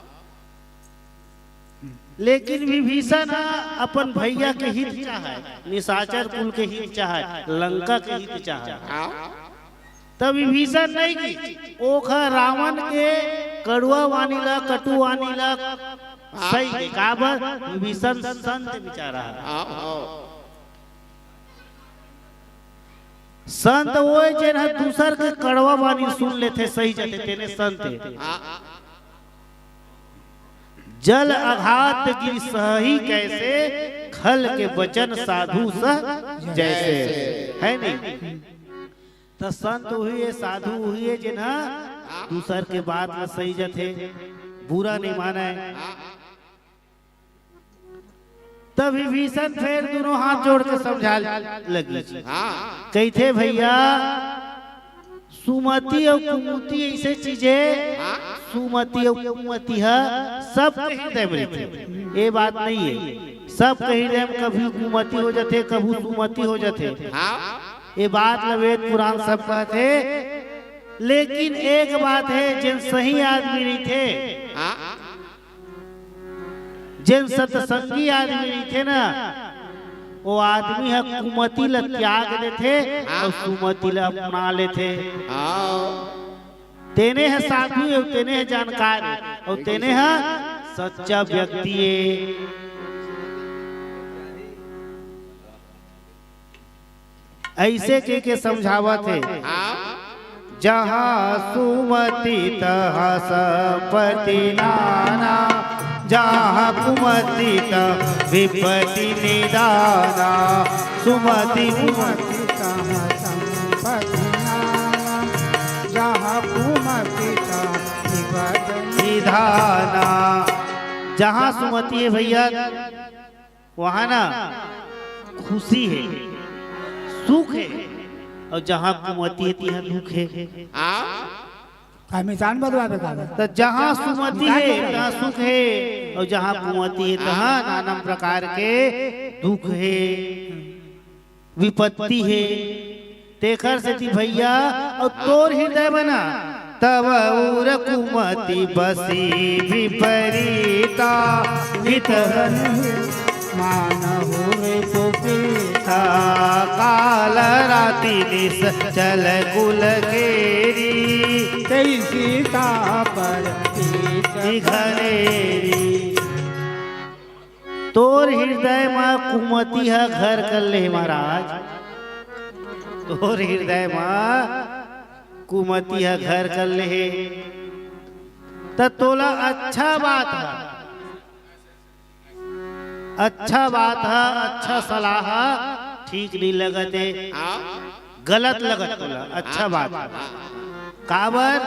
लेकिन विभीषण ह अपन भइया के हित चाहय, निशाचर कुल के हित चाहय, लंका के हित चाहय। हाँ। त विभीषण नइ गिस, ओखर रावण के कड़ुआ वाणी ला, कटु वाणी ला सहि गे। काबर? विभीषण संत बिचारा हे। हाँ, हाँ। संत ओए जेन ह दूसर के कड़वा वाणी सुन लेथे, सहि जाथे, तेने संत हे। हाँ। जल अघात गिरि सहहि कैसे, खल के बचन साधु सह जैसे। हे नहीं? त संत उही हे, साधु उही हे, जेन ह दूसर के बात ल सहि जाथे, बुरा नइ मानय। त विभीषण फेर दुनों हाथ जोड़ के समझाय लगिस। हाँ। कहिथे, भइया, सुमति अउ कुमति ऐसे चीज हे, हाँ। सुमति अउ कुमति ह सबके हृदय में रहिथे, ये बात नहीं है। सबके हृदय में कभी कुमति हो जाथे, कभू सुमति हो जाथे। हाँ। ये बात ल वेद पुराण सब कहथे, लेकिन एक बात है, जेन सही आदमी रहिथे, हाँ। जेन सत्संगी आदमी रहिथे ना, वो आदमी ह कुमति ल त्याग देथे अउ सुमति ल अपना लेथे। हाँ। तेने ह साधु हे, तेने ह जानकार हे, अउ तेने ह सच्चा व्यक्ति हे। ऐसे के, के समझावत हे। हाँ। जहाँ सुमति तहाँ संपत्ति नाना, जहाँ कुमति तहाँ विपत्ति निदाना। सुमति कुमति तहाँ संपत्ति नाना, जहाँ कुमति तहाँ विपत्ति निदाना। जहाँ सुमति हे भैया, वहाँ ना खुशी हे, सुख हे, अउ जहाँ कुमति हे, तिहाँ दुख हे। हाँ। का मिजान बदलावे का? त जहाँ सुमति हे, तहाँ सुख हे, अउ जहाँ कुमति हे, तहाँ नाना प्रकार के दुख हे, विपत्ति हे। तेखर सेती भैया, अउ तोर हृदय म ना, तब उर कुमति बसी विपरीता, हित हन मानहु रिपुपीता। काल राति निस चल कुल केरी, तैसी तापर घनेरी। तोर हृदय म कुमति ह घर कर ले हे महाराज, तोर हृदय म कुमति ह घर कर ले हे, त तोला अच्छा बात ह, अच्छा बात ह, अच्छा सलाह ह ठीक नइ लगत हे, गलत लगत तोला, अच्छा बात ह। काबर?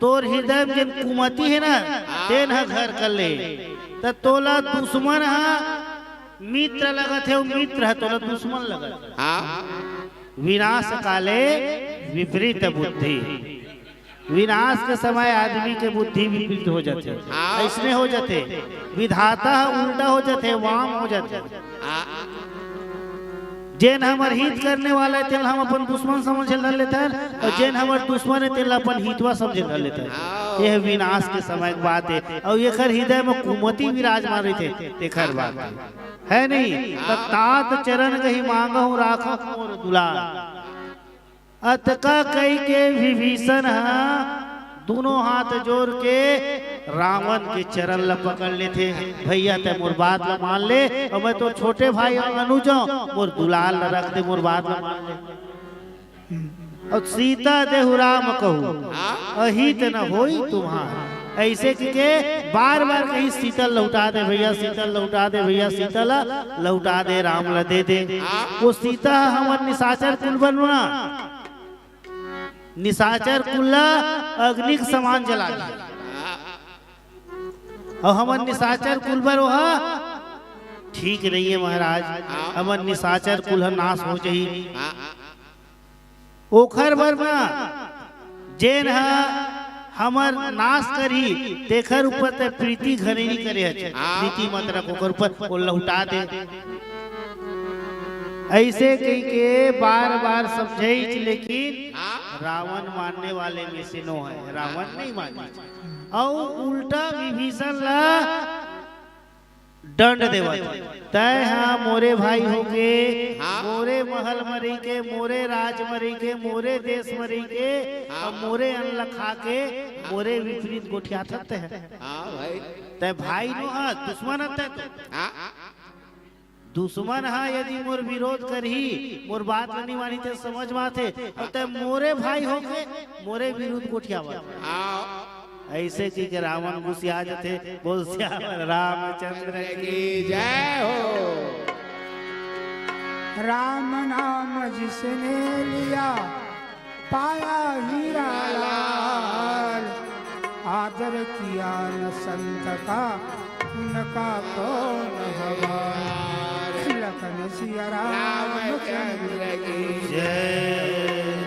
तोर हृदय म जेन कुमति हे ना, तेन ह घर कर ले, त तोला दुश्मन ह मित्र लगत हे, अउ मित्र ह तोला दुश्मन लगत हे। हाँ। विनाश काले विपरीत बुद्धि, विनाश के समय आदमी के बुद्धि विपरीत हो जाथे। हाँ। अइसने हो जाथे, विधाता ह उल्टा हो जाथे, वाम हो जाथे। हाँ। जेन हमर हित करने वाला हे, तेन ल हम अपन दुश्मन समझ धर लेथन, अउ जेन हमर दुश्मन हे, तेन ल अपन हितवा समझ धर लेथन। हाँ। यह विनाश के समय के बात हे, अउ एकर हृदय म कुमति विराजमान रहिथे, तेखर बात हे, हे नहीं? त तात चरण गहि मांगहु राखहु मोर दुलार। अतका कहि के विभीषण ह दूनों हाथ जोर के रावण के चरण ल पकड़ लेथे, "भैया, तैं मोर बात ल मान ले, अउ मैं तोर छोटे भाई अनुज हंव, मोर दुलार ल रख दे, मोर बात ल मान ले।" अउ सीता देहु राम कहू, अहित न होई तुम्हार। अइसे कहिके बार बार कही, "सीता ल लहुटा दे भैया, सीता ल लहुटा दे भैया, सीता ल लहुटा दे, राम ल दे दे।" वो सीता ह हमर निशाचर कुल बरना, निशाचर कुल ल अग्नि के समान जला दे। अउ हमर निशाचर कुल बर ओहा ठीक नइ हे महाराज, हमर निशाचर कुल ह नाश हो जाही। ओखर बर ना, जेन ह हमर नाश करही, तेखर ऊपर तैं प्रीति घनी नइ करे हच, प्रीति मत रख ओखर ऊपर, ओला लहुटा दे। अइसे कहिके बार बार समझाइस, लेकिन रावण मानने वाले में से नो हे, रावण नइ मानिस। अउ उल्टा विभीषण ला दंड देवत हे, "तैं ह मोरे भाई होके, हाँ। मोरे महल म रहिके, मोरे राज म रहिके, मोरे देश म रहिके, हाँ। अउ मोरे अन्न ल खाके, मोरे विपरीत गोठियाथस तैं ह। हाँ भाई। तैं भाई नो हस, दुश्मन हस तैं तो।" हाँ। दुश्मन ह यदि मोर विरोध करही, मोर बात ल नइ मानही, तैं समझ म आथे, अउ तैं मोरे भाई होके मोरे विरुद्ध गोठियावत। हाँ। अइसे कहिके रावण गुसिया जाथे। बोल सियावर रामचंद्र की जय हो। राम नाम जिसने लिया, पाया हीरा लाल। आदर किया न संत का, उनका कौन हवाल। लखन सिया रामचंद्र की जय।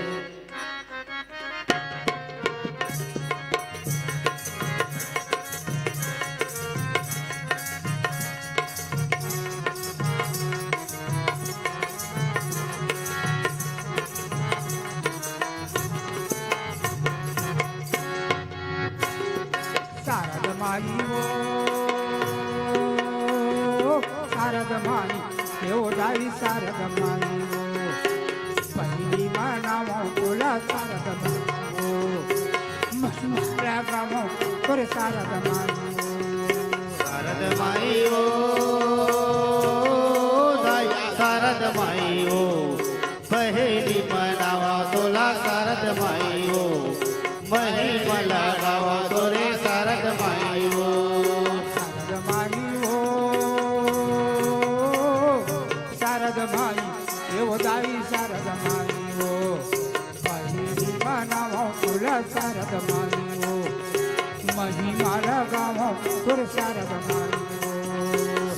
गावों तोरे शारद माई ओ। शारद माई ओ, दाई शारद माई ओ, पहेली मनावा तोला शारद माई ओ, महिमा लगावा तोरे शारद माई ओ। शारद माई ओ, शारद माई, ए ओ दाई शारद माई ओ, पहेली मनावा तोला शारद माई ओ, महिमा लगावा तोरे शारद माई ओ।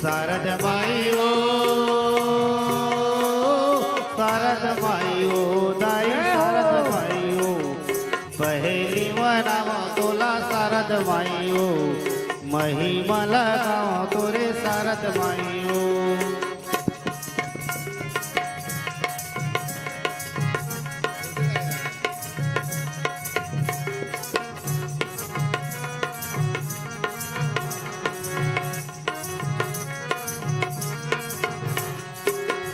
शारद माई ओ, शारद माई ओ, दाई शारद माई ओ, पहेली मनावा तोला शारद माई ओ, महिमा लगावा तोरे शारद माई ओ।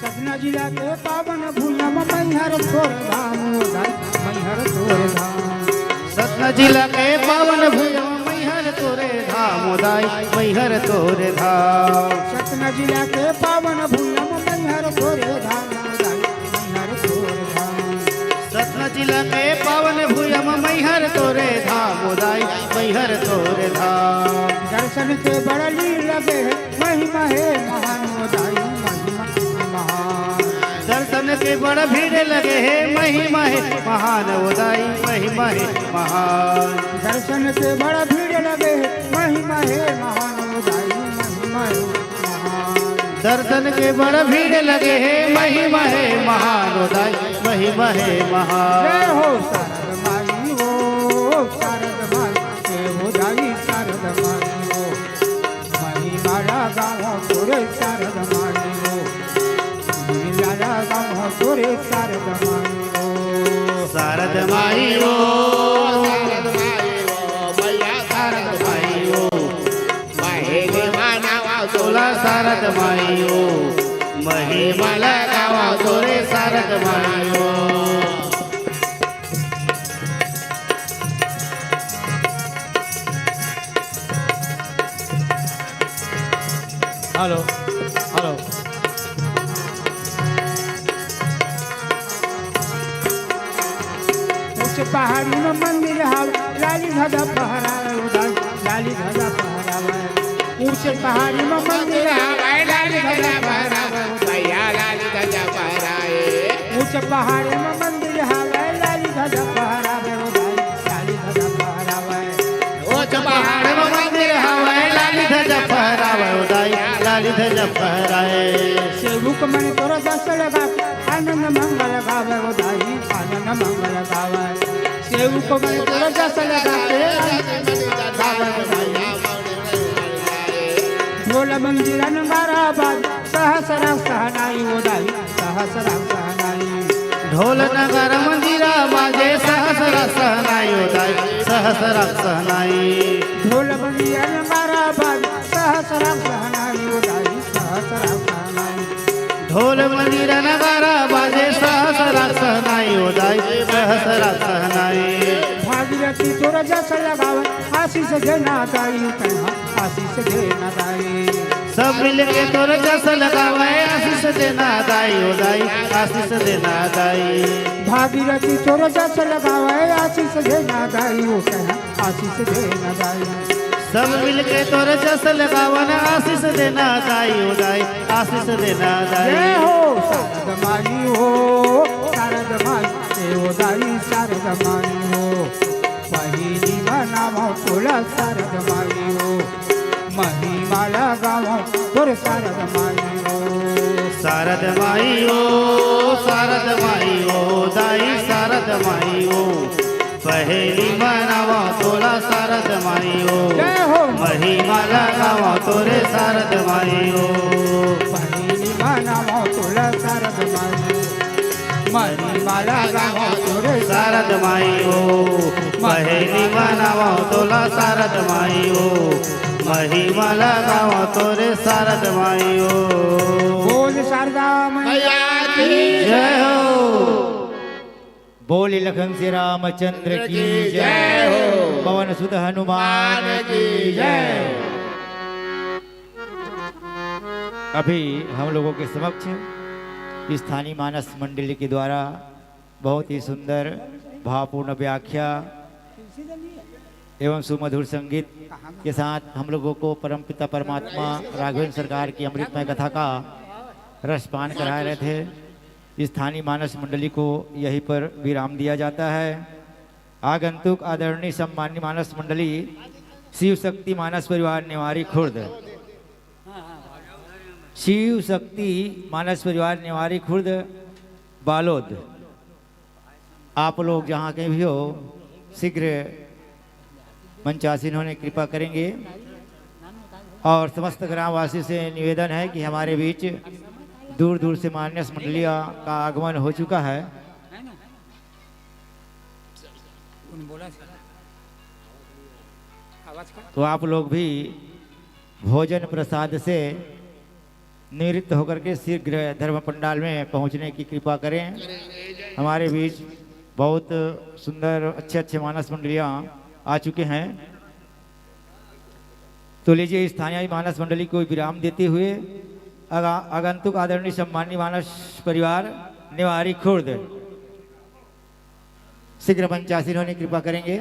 सतना जिला के पावन भुइयां म मैहर तोर धाम ओ दाई, मैहर तोर धाम। सतना जिला के पावन भुइयां म मैहर तोरे धाम ओ दाई, मैहर तोरे धाम। सतना जिला के पावन भुइयां म मैहर तोरे धाम ओ दाई, मैहर तोर धाम। सतना जिला के पावन भुइयां म मैहर तोरे धाम ओ दाई, मैहर तोरे धाम। दर्शन के बड़ा लीन लगे हे, महिमा हे महान ओ दाई, महिमा महान। दर्शन के बड़ भीड़ लगे हे, महिमा हे महान ओ दाई, महिमा हे महान। दर्शन के बड़ भीड़ लगे हे, महिमा हे महान ओ दाई, महिमा हे महान। दर्शन के बड़ भीड़ लगे हे, महिमा हे महान ओ दाई, महिमा हे महान। जय हो शारद माई ओ, शारद माई, जय हो दाई शारद माई ओ। महिमा लगावों तोरे शारद माई ओ, महिमा लगावों तोरे शारद माई ओ। शारद माई ओ, शारद माई ओ, मैया शारद माई ओ, पहेली मनावा तोला शारद माई ओ, महिमा लगावा तोरे शारद माई ओ। Hello, hello. ऊंच पहाड़ी म मंदिर हावय, लाली ध्वजा फहरावय ओ दाई, लाली ध्वजा फहरावय। ऊंच पहाड़ी म मंदिर हावय, लाली ध्वजा फहरावय ओ दाई। भैया लाली ध्वजा फहराए। ऊंच पहाड़ी म मंदिर हावय, लाली ध्वजा फहरावय ओ दाई, लाली ध्वजा फहरावय। ऊंच पहाड़ म मंदिर हावय, लाली ध्वजा फहरावय ओ दाई, लाली ध्वजा फहराए। सेवक मन तोर जस लगा के आनंद मंगल गावय ओ दाई, आनंद मंगल गावय। सेवक मन तोर जस लगा के आनंद मंगल गावय ओ दाई। ढोल मंजीरा नगारा बाज, सहस राग सहनाई ओ दाई, सहस राग सहनाई। ढोल नगारा मंजीरा बाजे, सहस राग सहनाई ओ दाई, सहस राग सहनाई। ढोल मंजीरा नगारा बाज, सहस राग सहनाई ओ दाई, सहस राग सहनाई। ढोल मंजीरा नगारा बाजे, सहस राग सहनाई ओ दाई, सहस राग सहनाई। भागीरथी तोर जस लगावय, आशीष देना दाई तैं हा, आशीष देना दाई। सब मिलके तोर जस लगावय, आशीष देना दाई ओ दाई, आशीष देना दाई। भागीरथी तोर जस लगावय, आशीष देना दाई ओ तैं हा, आशीष देना दाई। सब मिलके तोर जस लगावन, आशीष देना दाई ओ दाई, आशीष देना दाई। जय हो शारद माई हो, शारद माई, जय हो दाई शारद माई हो। पहेली मनावों तोला शारद माई हो, महिमा लगावों तोर शारद माई हो। शारद माई हो, शारद माई हो, दाई शारद माई हो, पहेली मनावों तोला शारद माई हो। जय हो। महिमा लगावों तोरे शारद माई हो। पहेली मनावों तोला शारद माई हो। महिमा लगावों तोरे शारद माई हो। पहेली मनावों तोला शारद माई हो। महिमा लगावों तोरे शारद माई हो। बोल शारदा मैया की जय हो। बोले लखन से रामचंद्र की जय हो। पवन सुत हनुमान की जय। अभी हम लोगों के समक्ष स्थानीय मानस मंडली के द्वारा बहुत ही सुंदर भावपूर्ण व्याख्या एवं सुमधुर संगीत के साथ हम लोगों को परमपिता परमात्मा राघवेंद्र सरकार की अमृतमय कथा का रसपान करा रहे थे। स्थानीय मानस मंडली को यहीं पर विराम दिया जाता है। आगंतुक आदरणीय सम्माननीय मानस मंडली शिव शक्ति मानस परिवार नेवारी खुर्द, शिव शक्ति मानस परिवार नेवारी खुर्द बालोद, आप लोग जहाँ कहीं भी हो, शीघ्र मंचासीन होने कृपा करेंगे। और समस्त ग्रामवासी से निवेदन है कि हमारे बीच दूर दूर से मानस मंडलिया का आगमन हो चुका है। तो आप लोग भी भोजन प्रसाद से निवृत्त होकर के शीघ्र धर्म पंडाल में पहुंचने की कृपा करें। हमारे बीच बहुत सुंदर अच्छे अच्छे मानस मंडलियां आ चुके हैं। तो लीजिए, स्थानीय मानस मंडली को विराम देते हुए आगा-, आगंतुक आदरणीय सम्माननीय मानस परिवार नेवारी खुर्द शीघ्र मंचासीन होने की कृपा करेंगे।